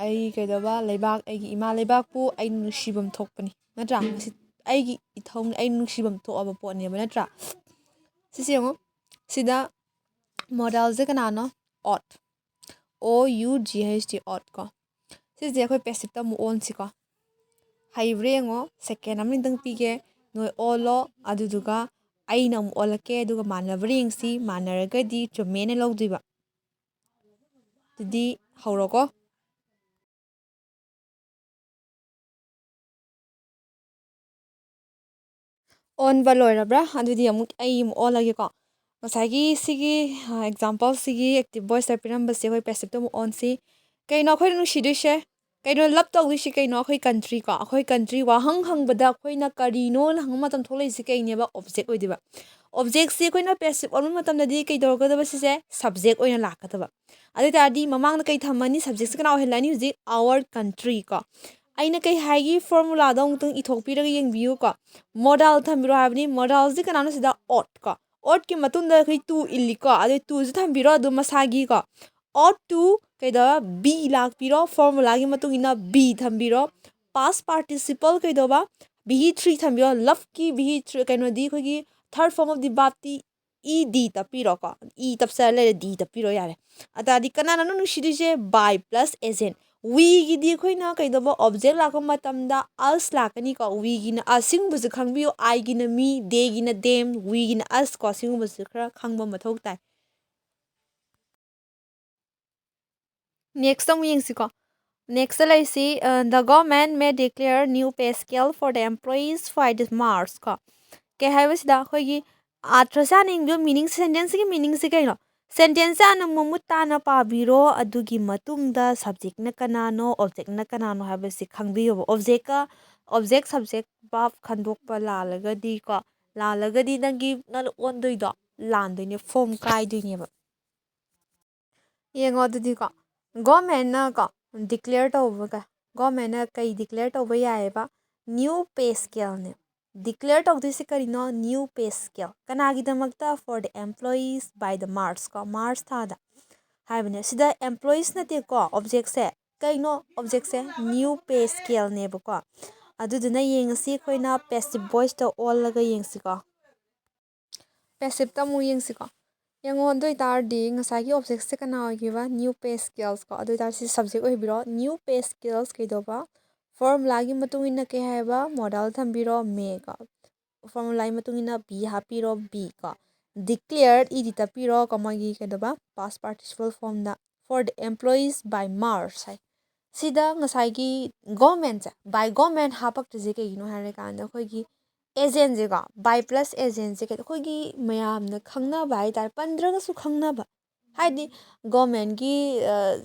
ꯑꯩ ꯀꯩꯗꯧꯕ, ꯂꯩꯕꯥꯛ, ꯑꯩꯒꯤ ꯏꯃꯥ ꯂꯩꯕꯥꯛꯄꯨ ꯑꯩꯅ ꯅꯨꯡꯁꯤꯐꯝ ꯊꯣꯛꯄꯅꯤ ꯅꯠꯇ꯭ꯔꯥ? ꯃꯁꯤ ꯑꯩꯒꯤ ꯏꯊꯧꯅꯤ, ꯑꯩ ꯅꯨꯡꯁꯤꯐꯝ ꯊꯣꯛꯑꯕ ꯄꯣꯠꯅꯦꯕ ꯅꯠꯇ꯭ꯔꯥ? ꯁꯤꯁꯦ ꯌꯦꯡꯉꯣ, ꯁꯤꯗ modal ꯁꯦ ꯀꯅꯥꯅꯣ? Ought꯫ O U G H T, ought ꯀꯣ꯫ ꯁꯤꯁꯦ ꯑꯩꯈꯣꯏ passive ꯇ ꯑꯃꯨꯛ ꯑꯣꯟꯁꯤꯀꯣ꯫ ꯍꯩꯕ꯭ꯔꯥ ꯌꯦꯡꯉꯣ, second ꯑꯃꯅꯤꯗꯪ ꯄꯤꯒꯦ, ꯅꯣꯏ ꯑꯣꯜꯂꯣ, ꯑꯗꯨꯗꯨꯒ ꯑꯩꯅ ꯑꯃꯨꯛ ꯑꯣꯜꯂꯛꯀꯦ, ꯑꯗꯨꯒ ꯃꯥꯟꯅꯕ꯭ꯔꯥ ꯌꯦꯡꯁꯤ, ꯃꯥꯟꯅꯔꯒꯗꯤ ꯆꯨꯝꯃꯦꯅ ꯂꯧꯗꯣꯏꯕ꯫ ꯑꯗꯨꯗꯤ ꯍꯧꯔꯣꯀꯣ꯫ ꯑꯣꯟꯕ ꯂꯣꯏꯔꯕ꯭ꯔꯥ? ꯑꯗꯨꯗꯤ ꯑꯃꯨꯛ ꯑꯩ ꯑꯃꯨꯛ ꯑꯣꯜꯂꯒꯦꯀꯣ꯫ ꯉꯁꯥꯏꯒꯤ ꯁꯤꯒꯤ, ꯑ, example ꯁꯤꯒꯤ active voice ꯇ ꯄꯤꯔꯝꯕꯁꯦ ꯑꯩꯈꯣꯏ passive ꯇ ꯑꯃꯨꯛ ꯑꯣꯟꯁꯤ꯫ ꯀꯩꯅꯣ ꯑꯩꯈꯣꯏꯅ ꯅꯨꯡꯁꯤꯗꯣꯏꯁꯦ? ꯀꯩꯅꯣ love ꯇꯧꯗꯣꯏꯁꯤ ꯀꯩꯅꯣ? ꯑꯩꯈꯣꯏ country ꯀꯣ꯫ ꯑꯩꯈꯣꯏ country ꯋꯥꯍꯪ ꯍꯪꯕꯗ ꯑꯩꯈꯣꯏꯅ ꯀꯔꯤꯅꯣꯅ ꯍꯪꯕ ꯃꯇꯝ ꯊꯣꯛꯂꯛꯏꯁꯤ ꯀꯩꯅꯦꯕ? Object ꯑꯣꯏꯗꯣꯏꯕ꯫ Object ꯁꯤ ꯑꯩꯈꯣꯏꯅ passive ꯑꯣꯟꯕ ꯃꯇꯝꯗꯗꯤ ꯀꯩꯗꯧꯔꯛꯀꯗꯕ ꯁꯤꯁꯦ? Subject ꯑꯣꯏꯅ ꯂꯥꯛꯀꯗꯕ꯫ ꯑꯗꯨ ꯑꯣꯏ ꯇꯥꯔꯗꯤ ꯃꯃꯥꯡꯗ ꯀꯩ ꯊꯝꯃꯅꯤ? Subject ꯁꯤ ꯀꯅꯥ ꯑꯣꯏꯍꯜꯂꯅꯤ ꯍꯧꯖꯤꯛ? Our country ꯀꯣ꯫ ꯑꯩꯅ ꯀꯩ ꯍꯥꯏꯒꯤ formula ꯗꯣ ꯑꯃꯨꯛꯇꯪ ꯏꯊꯣꯛꯄꯤꯔꯒ ꯌꯦꯡꯕꯤꯌꯨꯀꯣ꯫ Modal ꯊꯝꯕꯤꯔꯣ ꯍꯥꯏꯕꯅꯤ꯫ Modal ꯁꯤ ꯀꯅꯥꯅꯣ ꯁꯤꯗ? Ought ꯀꯣ꯫ Ought ꯀꯤ ꯃꯇꯨꯡꯗ ꯑꯩꯈꯣꯏ to ꯏꯜꯂꯤꯀꯣ꯫ ꯑꯗꯨ to ꯁꯨ ꯊꯝꯕꯤꯔꯣ ꯑꯗꯨꯝ ꯃꯁꯥꯒꯤꯀꯣ꯫ Ought to ꯀꯩꯗꯧꯕ? Be ꯂꯥꯛꯄꯤꯔꯣ꯫ Formula ꯒꯤ ꯃꯇꯨꯡ ꯏꯟꯅ be ꯊꯝꯕꯤꯔꯣ꯫ Past participle ꯀꯩꯗꯧꯕ? V three ꯊꯝꯕꯤꯔꯣ꯫ Love ꯀꯤ V three ꯀꯩꯅꯣꯗꯤ ꯑꯩꯈꯣꯏꯒꯤ third form of the verb T E D ꯇꯞꯄꯤꯔꯣꯀꯣ꯫ E ꯇꯞꯆꯔ ꯂꯩꯔꯦ, D ꯇꯞꯄꯤꯔꯣ ꯌꯥꯔꯦ꯫ ꯑꯗꯨ ꯇꯥꯔꯗꯤ ꯀꯅꯥꯅꯅꯣ ꯅꯨꯡꯁꯤꯗꯣꯏꯁꯦ? By plus agent꯫ We ꯒꯤꯗꯤ ꯑꯩꯈꯣꯏꯅ ꯀꯩꯗꯧꯕ? Object ꯂꯥꯛꯄ ꯃꯇꯝꯗ us ꯂꯥꯛꯀꯅꯤꯀꯣ꯫ We ꯒꯤꯅ us꯫ ꯁꯤꯒꯨꯝꯕꯁꯦ ꯈꯪꯕꯤꯌꯨ꯫ I ꯒꯤꯅ me, they ꯒꯤꯅ them, we ꯒꯤꯅ us ꯀꯣ꯫ ꯁꯤꯒꯨꯝꯕꯁꯦ ꯈꯔ ꯈꯪꯕ ꯃꯊꯧ ꯇꯥꯏ꯫ Next ꯑꯃꯨꯛ ꯌꯦꯡꯁꯤꯀꯣ꯫ Next ꯂꯩꯔꯤꯁꯤ, ꯑ, "The government may declare new pay scale for the employees by this March" ꯀꯣ꯫ ꯀꯩ ꯍꯥꯏꯕꯁꯤꯗ ꯑꯩꯈꯣꯏꯒꯤ ꯑꯥꯔꯊꯁꯦ ꯍꯥꯟꯅ ꯌꯦꯡꯕꯤꯌꯣ, ꯃꯤꯅꯤꯡ, ꯁꯦꯟꯇꯦꯟꯁꯁꯤꯒꯤ ꯃꯤꯅꯤꯡꯁꯦ ꯀꯩꯅꯣ? ꯁꯦꯟꯇꯦꯟꯁꯁꯦ ꯍꯥꯟꯅ ꯃꯃꯨꯠ ꯇꯥꯅ ꯄꯥꯕꯤꯔꯣ, ꯑꯗꯨꯒꯤ ꯃꯇꯨꯡꯗ ꯁꯕꯖꯦꯛꯅ ꯀꯅꯥꯅꯣ, ꯑꯣꯕꯖꯦꯛꯅ ꯀꯅꯥꯅꯣ ꯍꯥꯏꯕꯁꯤ ꯈꯪꯕꯤꯌꯣꯕ꯫ ꯑꯣꯕꯖꯦꯛꯀ, ꯑꯣꯕꯖꯦꯛ, ꯁꯕꯖꯦꯛ, ꯚꯔꯕ ꯈꯟꯗꯣꯛꯄ ꯂꯥꯜꯂꯒꯗꯤꯀꯣ, ꯂꯥꯜꯂꯒꯗꯤ ꯅꯪꯒꯤ, ꯅꯪꯅ ꯑꯣꯟꯗꯣꯏꯗꯣ ꯂꯥꯟꯗꯣꯏꯅꯦ, ꯐꯣꯔꯝ ꯀꯥꯏꯗꯣꯏꯅꯦꯕ꯫ ꯌꯦꯡꯉꯣ ꯑꯗꯨꯗꯤꯀꯣ, ꯒꯣꯔꯃꯦꯟꯅ ꯀꯣ, ꯗꯤꯀ꯭ꯂꯦꯌꯔ ꯇꯧꯕꯒ, ꯒꯣꯔꯃꯦꯟꯅ ꯀꯩ ꯗꯤꯀ꯭ꯂꯦꯌꯔ ꯇꯧꯕ ꯌꯥꯏꯌꯦꯕ? ꯅ꯭ꯌꯨ ꯄꯦ ꯁ꯭ꯀꯦꯜꯅꯦ꯫ ꯗꯤꯀ꯭ꯂꯦꯌꯔ ꯇꯧꯗꯣꯏꯁꯤ ꯀꯔꯤꯅꯣ? New pay scale. ꯀꯅꯥꯒꯤꯗꯃꯛꯇ? For the employees by the March ꯀꯣ, ꯃꯥꯔꯆ ꯊꯥꯗ ꯍꯥꯏꯕꯅꯦ꯫ ꯁꯤꯗ ꯑꯦꯝꯄ꯭ꯂꯣꯌꯤꯁ ꯅꯠꯇꯦꯀꯣ ꯑꯣꯕꯖꯦꯛꯁꯦ꯫ ꯀꯩꯅꯣ ꯑꯣꯕꯖꯦꯛꯁꯦ? ꯅ꯭ꯌꯨ ꯄꯦ ꯁ꯭ꯀꯦꯜꯅꯦꯕꯀꯣ꯫ ꯑꯗꯨꯗꯨꯅ ꯌꯦꯡꯉꯁꯤ ꯑꯩꯈꯣꯏꯅ ꯄꯦꯁꯤꯞ ꯚꯣꯏꯁꯇ ꯑꯣꯜꯂꯒ ꯌꯦꯡꯁꯤꯀꯣ꯫ ꯄꯦꯁꯤꯞꯇ ꯑꯃꯨꯛ ꯌꯦꯡꯁꯤꯀꯣ꯫ ꯌꯦꯡꯉꯣ, ꯑꯗꯨ ꯑꯣꯏꯇꯥꯔꯗꯤ ꯉꯁꯥꯏꯒꯤ ꯑꯣꯕꯖꯦꯛꯁꯦ ꯀꯅꯥ ꯑꯣꯏꯈꯤꯕ? ꯅ꯭ꯌꯨ ꯄꯦ ꯁ꯭ꯀꯦꯜꯁ ꯀꯣ꯫ ꯑꯗꯨ ꯑꯣꯏꯇꯥꯔꯗꯤ ꯁꯤ ꯁꯕꯖꯦꯛ ꯑꯣꯏꯕꯤꯔꯣ꯫ ꯅ꯭ꯌꯨ ꯄꯦ ꯁ꯭ꯀꯦꯜꯁ ꯀꯩꯗꯧꯕ? ꯐꯣꯔꯃꯨꯂꯥꯒꯤ ꯃꯇꯨꯡ ꯏꯟꯅ ꯀꯩ ꯍꯥꯏꯕ? ꯃꯣꯗꯦꯜ ꯊꯝꯕꯤꯔꯣ, ꯃꯦ ꯀꯣ꯫ ꯐꯣꯔꯃꯨꯂꯥꯒꯤ ꯃꯇꯨꯡ ꯏꯟꯅ ꯕꯤ ꯍꯥꯞꯄꯤꯔꯣ, ꯕꯤ ꯀꯣ꯫ ꯗꯤꯀ꯭ꯂꯦꯌꯔ ꯏꯗꯤ ꯇꯞꯄꯤꯔꯣ, ꯀꯃꯥꯒꯤ ꯀꯩꯗꯧꯕ? ꯄꯥꯁ ꯄꯥꯔꯇꯤꯁꯤꯄꯜ ꯐꯣꯔꯝꯗ꯫ For the employees by March ꯍꯥꯏ꯫ ꯁꯤꯗ ꯉꯁꯥꯏꯒꯤ ꯒꯣꯔꯃꯦꯟꯁꯦ, ꯕꯥꯏ ꯒꯣꯔꯃꯦꯟ ꯍꯥꯞꯄꯛꯇ꯭ꯔꯤꯁꯦ ꯀꯩꯒꯤꯅꯣ ꯍꯥꯏꯔꯀꯥꯟꯗ ꯑꯩꯈꯣꯏꯒꯤ ꯑꯦꯖꯦꯟꯁꯦꯀꯣ, ꯕꯥꯏ ꯄ꯭ꯂꯁ ꯑꯦꯖꯦꯟꯁꯦ ꯀꯩ-, ꯑꯩꯈꯣꯏꯒꯤ ꯃꯌꯥꯝꯅ ꯈꯪꯅꯕ ꯍꯥꯏ ꯇꯥꯔꯦ, ꯄꯟꯗ꯭ꯔꯒꯁꯨ ꯈꯪꯅꯕ꯫ ꯍꯥꯏꯗꯤ ꯒꯣꯔꯃꯦꯟꯒꯤ, ꯑ,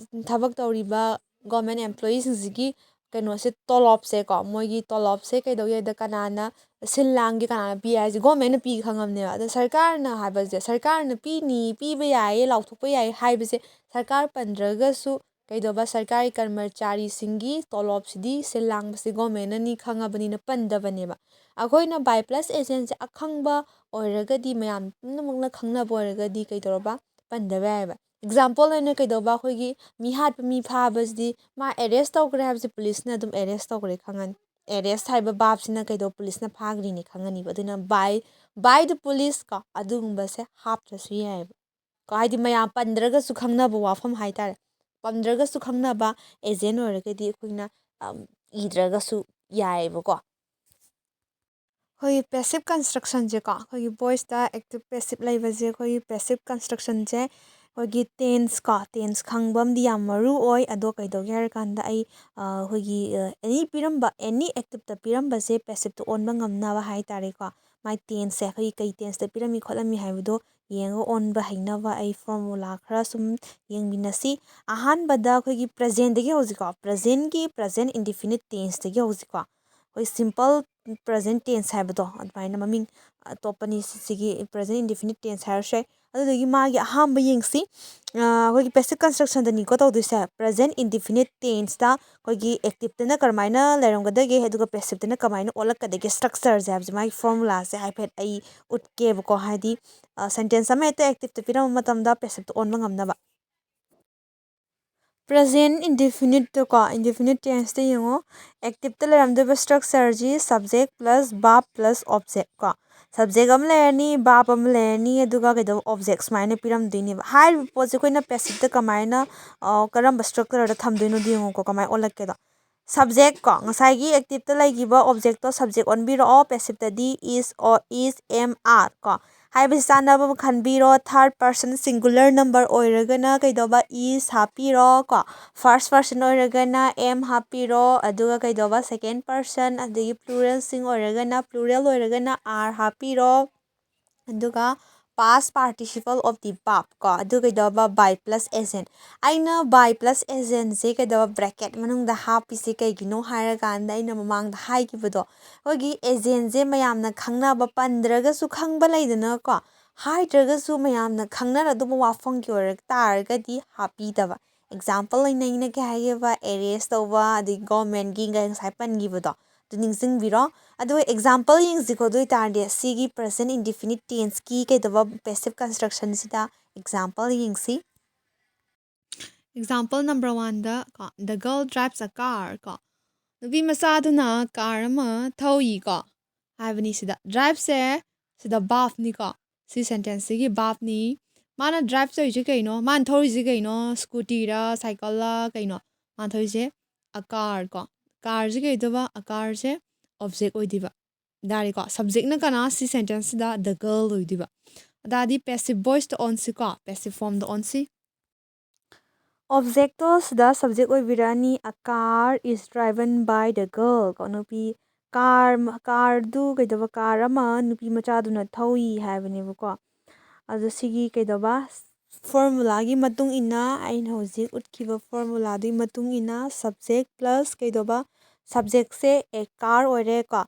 ꯊꯕꯛ ꯇꯧꯔꯤꯕ ꯒꯣꯔꯃꯦꯟ ꯑꯦꯝꯄ꯭ꯂꯣꯌꯤꯁꯤꯡꯁꯤꯒꯤ ꯀꯩꯅꯣꯁꯦ, ꯇꯣꯂꯣꯞꯁꯦꯀꯣ, ꯃꯣꯏꯒꯤ ꯇꯣꯂꯣꯞꯁꯦ ꯀꯩꯗꯧꯒꯦ ꯍꯥꯏꯗ ꯀꯅꯥꯅ ꯁꯤꯜ ꯂꯥꯡꯒꯦ, ꯀꯅꯥꯅ ꯄꯤ ꯍꯥꯏꯁꯦ ꯒꯣꯔꯃꯦꯟꯅ ꯄꯤ ꯈꯪꯉꯕꯅꯦꯕ꯫ ꯑꯗꯣ ꯁꯔꯀꯥꯔꯅ ꯍꯥꯏꯕꯁꯦ, ꯁꯔꯀꯥꯔꯅ ꯄꯤꯅꯤ, ꯄꯤꯕ ꯌꯥꯏꯌꯦ, ꯂꯥꯎꯊꯣꯛꯄ ꯌꯥꯏꯌꯦ ꯍꯥꯏꯕꯁꯦ ꯁꯔꯀꯥꯔ ꯄꯟꯗ꯭ꯔꯒꯁꯨ ꯀꯩꯗꯧꯕ, ꯁꯔꯀꯥꯔꯒꯤ ꯀꯔꯃꯆꯥꯔꯤꯁꯤꯡꯒꯤ ꯇꯣꯂꯣꯞꯁꯤꯗꯤ ꯁꯤꯜ ꯂꯥꯡꯕꯁꯤ ꯒꯣꯔꯃꯦꯟꯅꯅꯤ ꯈꯪꯉꯕꯅꯤꯅ ꯄꯟꯗꯕꯅꯦꯕ꯫ ꯑꯩꯈꯣꯏꯅ ꯕꯥꯏ ꯄ꯭ꯂꯁ ꯑꯦꯖꯦꯟꯁꯦ ꯑꯈꯪꯕ ꯑꯣꯏꯔꯒꯗꯤ, ꯃꯌꯥꯝ ꯄꯨꯝꯅꯃꯛꯅ ꯈꯪꯅꯕ ꯑꯣꯏꯔꯒꯗꯤ ꯀꯩꯗꯧꯔꯕ, ꯄꯟꯗꯕ ꯌꯥꯏꯌꯦꯕ꯫ ꯑꯦꯛꯖꯥꯝꯄꯜ ꯑꯣꯏꯅ ꯀꯩꯗꯧꯕ, ꯑꯩꯈꯣꯏꯒꯤ ꯃꯤ ꯍꯥꯠꯄ ꯃꯤ ꯐꯥꯕꯁꯤꯗꯤ ꯃꯥ ꯑꯦꯔꯦꯁ ꯇꯧꯈ꯭ꯔꯦ ꯍꯥꯏꯕꯁꯤ ꯄꯨꯂꯤꯁꯅ ꯑꯗꯨꯝ ꯑꯦꯔꯦꯁ ꯇꯧꯈ꯭ꯔꯦ ꯈꯪꯉꯅꯤ꯫ ꯑꯦꯔꯦꯁ ꯍꯥꯏꯕ ꯚꯥꯞꯁꯤꯅ ꯀꯩꯗꯧꯕ, ꯄꯨꯂꯤꯁꯅ ꯐꯥꯈ꯭ꯔꯤꯅꯤ ꯈꯪꯉꯅꯤꯕ꯫ ꯑꯗꯨꯅ by, by the police ꯀꯣ, ꯑꯗꯨꯒꯨꯝꯕꯁꯦ ꯍꯥꯞꯇ꯭ꯔꯁꯨ ꯌꯥꯏꯌꯦꯕ꯫ ꯀꯣ, ꯍꯥꯏꯗꯤ ꯃꯌꯥꯝ ꯄꯟꯗ꯭ꯔꯒꯁꯨ ꯈꯪꯅꯕ ꯋꯥꯐꯝ ꯍꯥꯏꯇꯥꯔꯦ꯫ ꯄꯟꯗ꯭ꯔꯒꯁꯨ ꯈꯪꯅꯕ ꯑꯦꯖꯦꯟ ꯑꯣꯏꯔꯒꯗꯤ ꯑꯩꯈꯣꯏꯅ, ꯑꯝ, ꯏꯗ꯭ꯔꯒꯁꯨ ꯌꯥꯏꯌꯦꯕꯀꯣ꯫ ꯑꯩꯈꯣꯏꯒꯤ ꯄꯦꯁꯤꯞ ꯀꯟꯁꯇ꯭ꯔꯛꯁꯟꯁꯦꯀꯣ, ꯑꯩꯈꯣꯏꯒꯤ ꯚꯣꯏꯁꯇ ꯑꯦꯛꯇꯤꯞ ꯄꯦꯁꯤꯞ ꯂꯩꯕꯁꯦ, ꯑꯩꯈꯣꯏꯒꯤ ꯄꯦꯁꯤꯞ ꯀꯟꯁꯇ꯭ꯔꯛꯁꯟꯁꯦ ꯑꯩꯈꯣꯏꯒꯤ ꯇꯦꯟꯁ ꯀꯣ, ꯇꯦꯟꯁ ꯈꯪꯕ ꯑꯃꯗꯤ ꯌꯥꯝ ꯃꯔꯨ ꯑꯣꯏ꯫ ꯑꯗꯣ ꯀꯩꯗꯧꯒꯦ ꯍꯥꯏꯔꯀꯥꯟꯗ ꯑꯩ, ꯑ, ꯑꯩꯈꯣꯏꯒꯤ, ꯑ, ꯑꯦꯅꯤ ꯄꯤꯔꯝꯕ, ꯑꯦꯅꯤ ꯑꯦꯛꯇꯤꯞꯇ ꯄꯤꯔꯝꯕꯁꯦ ꯄꯦꯁꯤꯞꯇ ꯑꯣꯟꯕ ꯉꯝꯅꯕ ꯍꯥꯏꯇꯥꯔꯦꯀꯣ꯫ ꯃꯥꯏ ꯇꯦꯟꯁꯁꯦ ꯑꯩꯈꯣꯏꯒꯤ ꯀꯩ ꯇꯦꯟꯁꯇ ꯄꯤꯔꯝꯃꯤ ꯈꯣꯠꯂꯝꯃꯤ ꯍꯥꯏꯕꯗꯣ ꯌꯦꯡꯉꯒ ꯑꯣꯟꯕ ꯍꯩꯅꯕ ꯑꯩ ꯐꯣꯔꯃꯨꯂꯥ ꯈꯔ ꯁꯨꯝ ꯌꯦꯡꯃꯤꯟꯅꯁꯤ꯫ ꯑꯍꯥꯟꯕꯗ ꯑꯩꯈꯣꯏꯒꯤ ꯄ꯭ꯔꯖꯦꯟꯗꯒꯤ ꯍꯧꯁꯤꯀꯣ꯫ ꯄ꯭ꯔꯖꯦꯟꯒꯤ ꯄ꯭ꯔꯖꯦꯟ ꯏꯟꯗꯤꯐꯤꯅꯤꯠ ꯇꯦꯟꯁꯇꯒꯤ ꯍꯧꯁꯤꯀꯣ꯫ ꯑꯩꯈꯣꯏ ꯁꯤꯝꯄꯜ ꯄ꯭ꯔꯖꯦꯟ ꯇꯦꯟꯁ ꯍꯥꯏꯕꯗꯣ ꯑꯗꯨꯃꯥꯏꯅ ꯃꯃꯤꯡ ꯑꯇꯣꯞꯄꯅꯤ꯫ ꯁꯤꯒꯤ ꯄ꯭ꯔꯖꯦꯟ ꯏꯟꯗꯤꯐꯤꯅꯤꯠ ꯇꯦꯟꯁ ꯍꯥꯏꯔꯁꯨ ꯌꯥꯏ꯫ ꯑꯗꯨꯗꯒꯤ ꯃꯥꯒꯤ ꯑꯍꯥꯟꯕ ꯌꯦꯡꯁꯤ꯫ ꯑꯩꯈꯣꯏꯒꯤ ꯄꯦꯁꯤꯞ ꯀꯟꯁꯇ꯭ꯔꯛꯁꯟꯗꯅꯤꯀꯣ ꯇꯧꯗꯣꯏꯁꯦ꯫ ꯄ꯭ꯔꯖꯦꯟ ꯏꯟꯗꯤꯐꯤꯅꯤꯠ ꯇꯦꯟꯁꯇ ꯑꯩꯈꯣꯏꯒꯤ ꯑꯦꯛꯇꯤꯞꯇꯅ ꯀꯔꯝꯍꯥꯏꯅ ꯂꯩꯔꯝꯒꯗꯒꯦ, ꯑꯗꯨꯒ ꯄꯦꯁꯤꯞꯇꯅ ꯀꯃꯥꯏꯅ ꯑꯣꯜꯂꯛꯀꯗꯒꯦ, ꯁ꯭ꯇ꯭ꯔꯛꯆꯔꯁꯦ ꯍꯥꯏꯕꯁꯦ, ꯃꯥꯒꯤ ꯐꯣꯔꯃꯨꯂꯥꯁꯦ ꯍꯥꯏꯐꯦꯠ ꯑꯩ ꯎꯠꯀꯦꯕꯀꯣ꯫ ꯍꯥꯏꯗꯤ ꯁꯦꯟꯇꯦꯟꯁ ꯑꯃ ꯍꯦꯛꯇ ꯑꯦꯛꯇꯤꯞꯇ ꯄꯤꯔꯝꯕ ꯃꯇꯝꯗ ꯄꯦꯁꯤꯞꯇ ꯑꯣꯟꯕ ꯉꯝꯅꯕ꯫ ꯄ꯭ꯔꯖꯦꯟ ꯏꯟꯗꯤꯐꯤꯅꯤꯠꯇꯀꯣ, ꯏꯟꯗꯤꯐꯤꯅꯤꯠ ꯇꯦꯟꯁꯇ ꯌꯦꯡꯉꯣ꯫ ꯑꯦꯛꯇꯤꯞꯇ ꯂꯩꯔꯝꯗꯣꯏꯕ ꯁ꯭ꯇ꯭ꯔꯛꯆꯔꯁꯤ subject plus verb plus object ꯀꯣ꯫ ꯁꯕꯖꯦꯛ ꯑꯃ ꯂꯩꯔꯅꯤ, ꯚꯥꯔꯕ ꯑꯃ ꯂꯩꯔꯅꯤ, ꯑꯗꯨꯒ ꯀꯩꯗꯧꯕ, ꯑꯣꯕꯖꯦꯛ ꯁꯨꯃꯥꯏꯅ ꯄꯤꯔꯝꯗꯣꯏꯅꯦꯕ꯫ ꯍꯥꯏꯔꯤꯕ ꯄꯣꯠꯁꯦ ꯑꯩꯈꯣꯏꯅ ꯄꯦꯁꯤꯞꯇ ꯀꯃꯥꯏꯅ, ꯀꯔꯝꯕ ꯁ꯭ꯇ꯭ꯔꯛꯆꯔꯗ ꯊꯝꯗꯣꯏꯅꯣꯗꯣ ꯌꯦꯡꯉꯨꯀꯣ, ꯀꯃꯥꯏꯅ ꯑꯣꯜꯂꯛꯀꯦꯗꯣ꯫ ꯁꯕꯖꯦꯛ ꯀꯣ, ꯉꯁꯥꯏꯒꯤ ꯑꯦꯛꯇꯤꯞꯇ ꯂꯩꯈꯤꯕ ꯑꯣꯕꯖꯦꯛꯇꯣ ꯁꯕꯖꯦꯛ ꯑꯣꯟꯕꯤꯔꯛꯑꯣ꯫ ꯄꯦꯁꯤꯞꯇꯗꯤ is, is, am, are ꯀꯣ꯫ ꯍꯥꯏꯕꯁꯤ ꯆꯥꯟꯅꯕ ꯑꯃ ꯈꯟꯕꯤꯔꯣ꯫ ꯊꯥꯔꯠ ꯄꯔꯁꯟ ꯁꯤꯡꯒꯨꯂꯔ ꯅꯝꯕꯔ ꯑꯣꯏꯔꯒꯅ ꯀꯩꯗꯧꯕ, is ꯍꯥꯞꯄꯤꯔꯣ ꯀꯣ꯫ ꯐꯥꯔꯁ ꯄꯔꯁꯟ ꯑꯣꯏꯔꯒꯅ am ꯍꯥꯞꯄꯤꯔꯣ꯫ ꯑꯗꯨꯒ ꯀꯩꯗꯧꯕ, ꯁꯦꯀꯦꯟ ꯄꯔꯁꯟ, ꯑꯗꯒꯤ ꯄ꯭ꯂꯨꯔꯦꯜꯁꯤꯡ ꯑꯣꯏꯔꯒꯅ, ꯄ꯭ꯂꯨꯔꯦꯜ ꯑꯣꯏꯔꯒꯅ are ꯍꯥꯞꯄꯤꯔꯣ꯫ ꯑꯗꯨꯒ past participle of the verb ꯀꯣ, ꯑꯗꯨ ꯀꯩꯗꯧꯕ, by plus agent꯫ ꯑꯩꯅ by plus agentꯁꯦ ꯀꯩꯗꯧꯕ, ꯕ꯭ꯔꯦꯀꯦꯠ ꯃꯅꯨꯡꯗ ꯍꯥꯞꯄꯤꯁꯦ ꯀꯩꯒꯤꯅꯣ ꯍꯥꯏꯔꯀꯥꯟꯗ, ꯑꯩꯅ ꯃꯃꯥꯡꯗ ꯍꯥꯏꯈꯤꯕꯗꯣ, ꯑꯩꯈꯣꯏꯒꯤ agentꯁꯦ ꯃꯌꯥꯝꯅ ꯈꯪꯅꯕ, ꯄꯟꯗ꯭ꯔꯒꯁꯨ ꯈꯪꯕ ꯂꯩꯗꯅꯀꯣ, ꯍꯥꯏꯗ꯭ꯔꯒꯁꯨ ꯃꯌꯥꯝꯅ ꯈꯪꯅꯔꯗꯧꯕ ꯋꯥꯐꯝꯒꯤ ꯑꯣꯏꯔ ꯇꯥꯔꯒꯗꯤ ꯍꯥꯞꯄꯤꯗꯕ꯫ ꯑꯦꯛꯖꯥꯝꯄꯜ ꯑꯣꯏꯅ ꯑꯩꯅ ꯀꯩ ꯍꯥꯏꯒꯦꯕ, ꯑꯦꯔꯦꯁ ꯇꯧꯕ, ꯑꯗꯒꯤ ꯒꯣꯔꯃꯦꯟꯒꯤ ꯉꯁꯥꯏ ꯄꯟꯈꯤꯕꯗꯣ, ꯑꯗꯨ ꯅꯤꯡꯁꯤꯡꯕꯤꯔꯣ꯫ ꯑꯗꯨꯒ ꯑꯦꯛꯖꯥꯝꯄꯜ ꯌꯦꯡꯁꯤꯀꯣ꯫ ꯑꯗꯨ ꯑꯣꯏꯇꯥꯔꯗꯤ ꯁꯤꯒꯤ ꯄ꯭ꯔꯖꯦꯟ ꯏꯟꯗꯤꯐꯤꯅꯤꯠ ꯇꯦꯟꯁꯀꯤ ꯀꯩꯗꯧꯕ, ꯄꯦꯁꯤꯞ ꯀꯟꯁꯇ꯭ꯔꯛꯁꯟꯁꯤꯗ ꯑꯦꯛꯖꯥꯝꯄꯜ ꯌꯦꯡꯁꯤ꯫ ꯑꯦꯛꯖꯥꯝꯄꯜ ꯅꯝꯕꯔ ꯋꯥꯟꯗ ꯀꯣ, "The girl drives a car" ꯀꯣ, ꯅꯨꯄꯤ ꯃꯆꯥꯗꯨꯅ ꯀꯥꯔ ꯑꯃ ꯊꯧꯏꯀꯣ ꯍꯥꯏꯕꯅꯤ꯫ ꯁꯤꯗ ꯗ꯭ꯔꯥꯏꯚꯁꯦ, ꯁꯤꯗ ꯚꯥꯔꯕꯅꯤꯀꯣ, ꯁꯤ ꯁꯦꯟꯇꯦꯟꯁꯁꯤꯒꯤ ꯚꯥꯔꯕꯅꯤ꯫ ꯃꯥꯅ ꯗ꯭ꯔꯥꯏꯚ ꯇꯧꯔꯤꯁꯦ ꯀꯩꯅꯣ? ꯃꯥꯅ ꯊꯧꯔꯤꯁꯦ ꯀꯩꯅꯣ? ꯁ꯭ꯀꯨꯇꯤꯔ, ꯁꯥꯏꯀꯜꯂ, ꯀꯩꯅꯣ ꯃꯥꯅ ꯊꯧꯔꯤꯁꯦ? ꯑ ꯀꯥꯔ ꯀꯣ꯫ ꯀꯥꯔꯁꯦ ꯀꯩꯗꯧꯕ? ꯑ ꯀꯥꯔꯁꯦ ꯑꯣꯕꯖꯦꯛ ꯑꯣꯏꯗꯣꯏꯕ꯫ ꯌꯥꯔꯦꯀꯣ? ꯁꯕꯖꯦꯛꯅ ꯀꯅꯥ? ꯁꯤ ꯁꯦꯟꯇꯦꯟꯁꯁꯤꯗ the girl ꯑꯣꯏꯗꯣꯏꯕ꯫ ꯑꯗꯥꯗꯤ ꯄꯦꯁꯤꯞ ꯚꯣꯏꯁꯇ ꯑꯣꯟꯁꯤꯀꯣ, ꯄꯦꯁꯤꯞ ꯐꯣꯔꯝꯗ ꯑꯣꯟꯁꯤ꯫ ꯑꯣꯕꯖꯦꯛꯇꯣ ꯁꯤꯗ subject ꯑꯣꯏꯕꯤꯔꯛꯑꯅꯤ, "A car is driven by the girl" ꯀꯣ, ꯅꯨꯄꯤ car car ꯗꯨ ꯀꯩꯗꯧꯕ, car ꯑꯃ ꯅꯨꯄꯤ ꯃꯆꯥꯗꯨꯅ ꯊꯧꯏ ꯍꯥꯏꯕꯅꯦꯕꯀꯣ꯫ ꯑꯗꯣ ꯁꯤꯒꯤ ꯀꯩꯗꯧꯕ, formula ꯒꯤ ꯃꯇꯨꯡ ꯏꯟꯅ, ꯑꯩꯅ ꯍꯧꯖꯤꯛ ꯎꯠꯈꯤꯕ formula ꯗꯨꯒꯤ ꯃꯇꯨꯡ ꯏꯟꯅ subject plus ꯀꯩꯗꯧꯕ, subject ꯁꯦ a car ꯑꯣꯏꯔꯦꯀꯣ꯫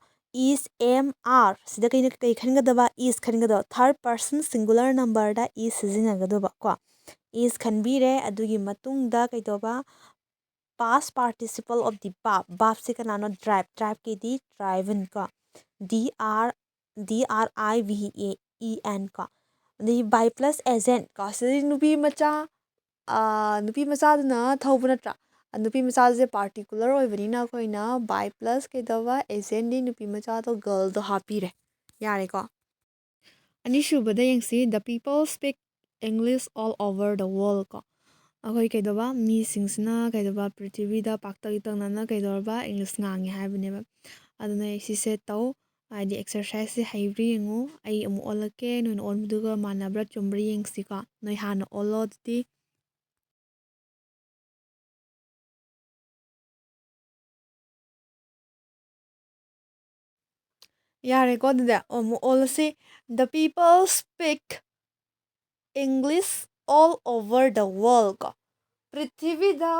Is, am, are ꯁꯤꯗ ꯀꯩꯅ ꯀꯩ ꯈꯟꯒꯗꯕ? Is ꯈꯟꯒꯗꯕ꯫ Third person singular number the is ꯁꯤꯖꯤꯟꯅꯒꯗꯕ ꯀꯣ꯫ Is ꯈꯟꯕꯤꯔꯦ꯫ ꯑꯗꯨꯒꯤ ꯃꯇꯨꯡꯗ ꯀꯩꯗꯧꯕ, past participle of the verb꯫ Verb ꯁꯤ ꯀꯅꯥꯅꯣ? Drive꯫ Drive ꯀꯤꯗꯤ driven ꯀꯣ꯫ D R, D R I V E N ꯀꯣ꯫ ꯑꯗꯩ by plus agent ꯀꯣ꯫ ꯁꯤꯗꯩ ꯅꯨꯄꯤ ꯃꯆꯥ, ꯑꯥ, ꯅꯨꯄꯤ ꯃꯆꯥꯗꯨꯅ ꯊꯧꯕ ꯅꯠꯇ꯭ꯔꯥ? ꯑ, ꯅꯨꯄꯤ ꯃꯆꯥꯁꯦ particular ꯑꯣꯏꯕꯅꯤꯅ ꯑꯩꯈꯣꯏꯅ by plus ꯀꯩꯗꯧꯕ, agent ꯗꯤ ꯅꯨꯄꯤ ꯃꯆꯥꯗꯣ, girl ꯗꯣ ꯍꯥꯞꯄꯤꯔꯦ꯫ ꯌꯥꯔꯦꯀꯣ? ꯑꯅꯤꯁꯨꯕꯗ ꯌꯦꯡꯁꯤ, "The people speak English all over the world" ꯀꯣ꯫ ꯑꯩꯈꯣꯏ ꯀꯩꯗꯧꯕ, ꯃꯤꯁꯤꯡꯁꯤꯅ ꯀꯩꯗꯧꯕ, ꯄ꯭ꯔꯤꯊꯤꯕꯤꯗ ꯄꯥꯛꯇꯛ ꯏꯇꯛꯅꯅ ꯀꯩꯗꯧꯔꯕ, English ꯉꯥꯡꯉꯦ ꯍꯥꯏꯕꯅꯦꯕ꯫ ꯑꯗꯨꯅ ꯑꯩ ꯁꯤꯁꯦ ꯇꯧ, ꯍꯥꯏꯗꯤ exercise ꯁꯦ ꯍꯩꯕ꯭ꯔꯥ ꯌꯦꯡꯉꯨ꯫ ꯑꯩ ꯑꯃꯨꯛ ꯑꯣꯜꯂꯛꯀꯦ, ꯅꯣꯏꯅ ꯑꯣꯟꯕꯗꯨꯒ ꯃꯥꯟꯅꯕ꯭ꯔꯥ ꯆꯨꯝꯕ꯭ꯔꯥ ꯌꯦꯡꯁꯤꯀꯣ꯫ ꯅꯣꯏ ꯍꯥꯟꯅ ꯑꯣꯜꯂꯣ ꯑꯗꯨꯗꯤ꯫ ꯌꯥꯔꯦꯀꯣ, ꯑꯗꯨꯗꯤ ꯑꯃꯨꯛ ꯑꯣꯜꯂꯁꯤ꯫ "The people speak English all over the world" ꯀꯣ꯫ ꯄ꯭ꯔꯤꯊꯤꯕꯤꯗ,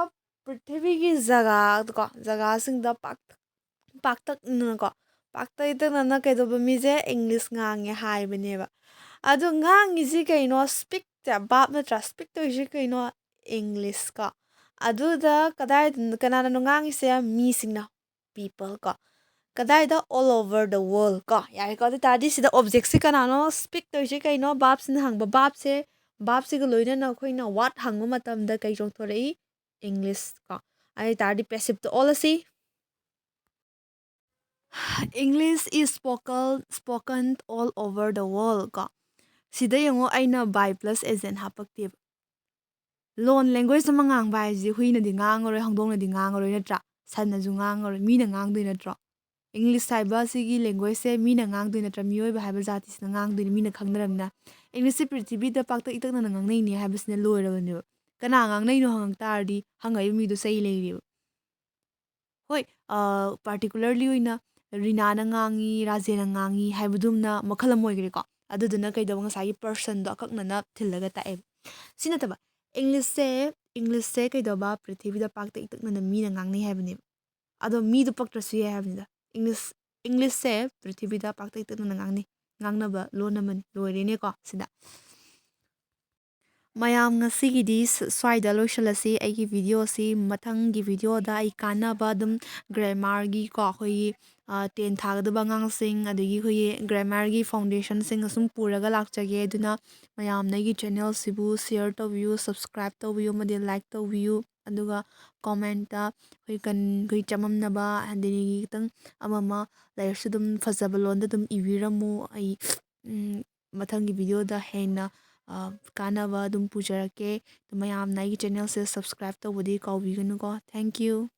ꯄ꯭ꯔꯤꯊꯤꯕꯤꯒꯤ ꯖꯒꯥ ꯀꯣ, ꯖꯒꯥꯁꯤꯡꯗ ꯄꯥꯛ-, ꯄꯥꯛꯇꯛꯅꯅꯀꯣ, ꯄꯥꯛꯇꯛ ꯏꯇꯛꯅꯅ ꯀꯩꯗꯧꯕ, ꯃꯤꯁꯦ English ꯉꯥꯡꯉꯦ ꯍꯥꯏꯕꯅꯦꯕ꯫ ꯑꯗꯨ ꯉꯥꯡꯉꯤꯁꯤ ꯀꯩꯅꯣ? Speak ꯁꯦ verb ꯅꯠꯇ꯭ꯔꯥ? Speak ꯇꯧꯔꯤꯁꯤ ꯀꯩꯅꯣ? English ꯀꯣ꯫ ꯑꯗꯨꯗ ꯀꯗꯥꯏ, ꯀꯅꯥꯅꯅꯣ ꯉꯥꯡꯉꯤꯁꯦ? ꯃꯤꯁꯤꯡꯅ, people ꯀꯣ꯫ ꯀꯗꯥꯏꯗ? All over the world ꯀꯣ꯫ ꯌꯥꯔꯦꯀꯣ? ꯑꯗꯨ ꯇꯥꯔꯗꯤ ꯁꯤꯗ object ꯁꯤ ꯀꯅꯥꯅꯣ? Speak ꯇꯧꯔꯤꯁꯤ ꯀꯩꯅꯣ? Verb ꯁꯤꯅ ꯍꯪꯕ, verb ꯁꯦ, verb ꯁꯤꯒ ꯂꯣꯏꯅꯅ ꯑꯩꯈꯣꯏꯅ what ꯍꯪꯕ ꯃꯇꯝꯗ ꯀꯩ ꯆꯣꯡꯊꯣꯔꯛꯏ? English ꯀꯣ꯫ ꯑꯗꯨ ꯇꯥꯔꯗꯤ passive ꯇ ꯑꯣꯜꯂꯁꯤ꯫ "English is spoken, spoken all over the world" ꯀꯣ꯫ ꯁꯤꯗ ꯌꯦꯡꯉꯣ, ꯑꯩꯅ by plus agent ꯍꯥꯞꯄꯛꯇꯦꯕ꯫ Loan, language ꯑꯃ ꯉꯥꯡꯕ ꯍꯥꯏꯁꯤꯗꯤ ꯍꯨꯏꯅꯗꯤ ꯉꯥꯡꯉꯔꯣꯏ, ꯍꯧꯗꯣꯡꯅꯗꯤ ꯉꯥꯡꯉꯔꯣꯏ ꯅꯠꯇ꯭ꯔꯥ? ꯁꯟꯅꯁꯨ ꯉꯥꯡꯉꯔꯣꯏ, ꯃꯤꯅ ꯉꯥꯡꯗꯣꯏ ꯅꯠꯇ꯭ꯔꯣ? English ꯍꯥꯏꯕ ꯁꯤꯒꯤ language ꯁꯦ ꯃꯤꯅ ꯉꯥꯡꯗꯣꯏ ꯅꯠꯇ꯭ꯔꯥ? ꯃꯤꯑꯣꯏꯕ ꯍꯥꯏꯕ ꯖꯥꯇꯤꯁꯤꯅ ꯉꯥꯡꯗꯣꯏꯅꯤ, ꯃꯤꯅ ꯈꯪꯅꯔꯕꯅꯤꯅ꯫ English ꯁꯦ ꯄ꯭ꯔꯤꯊꯤꯕꯤꯗ ꯄꯥꯛꯇꯛ ꯏꯇꯛꯅꯅ ꯉꯥꯡꯅꯩꯅꯦ ꯍꯥꯏꯕꯁꯤꯅ ꯂꯣꯏꯔꯕꯅꯦꯕ꯫ ꯀꯅꯥ ꯉꯥꯡꯅꯩꯅꯣ ꯍꯪꯉꯛ ꯇꯥꯔꯗꯤ ꯍꯪꯉꯛꯏꯕ ꯃꯤꯗꯣ ꯆꯩ ꯂꯩꯔꯦꯕ꯫ ꯍꯣꯏ, ꯑ, particularly ꯑꯣꯏꯅ ꯔꯤꯅꯥꯅ ꯉꯥꯡꯉꯤ, ꯔꯥꯖꯦꯟꯅ ꯉꯥꯡꯉꯤ ꯍꯥꯏꯕꯗꯨꯝꯅ ꯃꯈꯜ ꯑꯃ ꯑꯣꯏꯈ꯭ꯔꯦꯀꯣ꯫ ꯑꯗꯨꯗꯨꯅ ꯀꯩꯗꯧꯕ, ꯉꯁꯥꯏꯒꯤ personꯗꯣ ꯑꯀꯛꯅꯅ ꯊꯤꯜꯂꯒ ꯇꯥꯛꯑꯦꯕ꯫ ꯁꯤ ꯅꯠꯇꯕ, Englishꯁꯦ, Englishꯁꯦ ꯀꯩꯗꯧꯕ, ꯄ꯭ꯔꯤꯊꯤꯕꯤꯗ ꯄꯥꯛꯇꯛ ꯏꯇꯛꯅꯅ ꯃꯤꯅ ꯉꯥꯡꯅꯩ ꯍꯥꯏꯕꯅꯦꯕ꯫ ꯑꯗꯣ ꯃꯤꯗꯣ ꯄꯛꯇ꯭ꯔꯁꯨ ꯌꯥꯏ ꯍꯥꯏꯕꯅꯤꯗ꯫ English, Englishꯁꯦ ꯄ꯭ꯔꯤꯊꯤꯕꯤꯗ ꯄꯥꯛꯇꯛ ꯏꯇꯛꯅꯅ ꯉꯥꯡꯅꯩ, ꯉꯥꯡꯅꯕ ꯂꯣꯟ ꯑꯃꯅꯤ꯫ ꯂꯣꯏꯔꯦꯅꯦꯀꯣ ꯁꯤꯗ꯫ ꯃꯌꯥꯝ, ꯉꯁꯤꯒꯤꯗꯤ ꯁ-, ꯁ꯭ꯋꯥꯏꯗ ꯂꯣꯏꯁꯤꯜꯂꯁꯤ꯫ ꯑꯩꯒꯤ videoꯁꯤ ꯃꯊꯪꯒꯤ videoꯗ ꯑꯩ ꯀꯥꯟꯅꯕ ꯑꯗꯨꯝ grammarꯒꯤ ꯀꯣ, ꯑꯩꯈꯣꯏꯒꯤ, ꯑ, ten ꯊꯥꯒꯗꯕ ꯑꯉꯥꯡꯁꯤꯡ, ꯑꯗꯒꯤ ꯑꯩꯈꯣꯏꯒꯤ grammarꯒꯤ foundationꯁꯤꯡ ꯑꯁꯨꯝ ꯄꯨꯔꯒ ꯂꯥꯛꯆꯒꯦ꯫ ꯑꯗꯨꯅ ꯃꯌꯥꯝꯅ ꯑꯩꯒꯤ channelꯁꯤꯕꯨ share ꯇꯧꯕꯤꯌꯨ, subscribe ꯇꯧꯕꯤꯌꯨ, ꯑꯃꯗꯤ like ꯇꯧꯕꯤꯌꯨ꯫ ꯑꯗꯨꯒ commentꯇ ꯑꯩꯈꯣꯏ ꯀꯟ-, ꯑꯩꯈꯣꯏ ꯆꯃꯝꯅꯕ, ꯑꯗꯒꯤ ꯈꯤꯇꯪ ꯑꯃ ꯑꯃ ꯂꯩꯔꯁꯨ ꯑꯗꯨꯝ ꯐꯖꯕ ꯂꯣꯟꯗ ꯑꯗꯨꯝ ꯏꯕꯤꯔꯝꯃꯨ꯫ ꯑꯩ, ꯎꯝ, ꯃꯊꯪꯒꯤ videoꯗ ꯍꯦꯟꯅ, ꯑ, ꯀꯥꯟꯅꯕ ꯑꯗꯨꯝ ꯄꯨꯖꯔꯛꯀꯦ꯫ ꯑꯗꯨ ꯃꯌꯥꯝꯅ ꯑꯩꯒꯤ channelꯁꯦ subscribe ꯇꯧꯕꯗꯤ ꯀꯥꯎꯕꯤꯒꯅꯨꯀꯣ꯫ Thank you꯫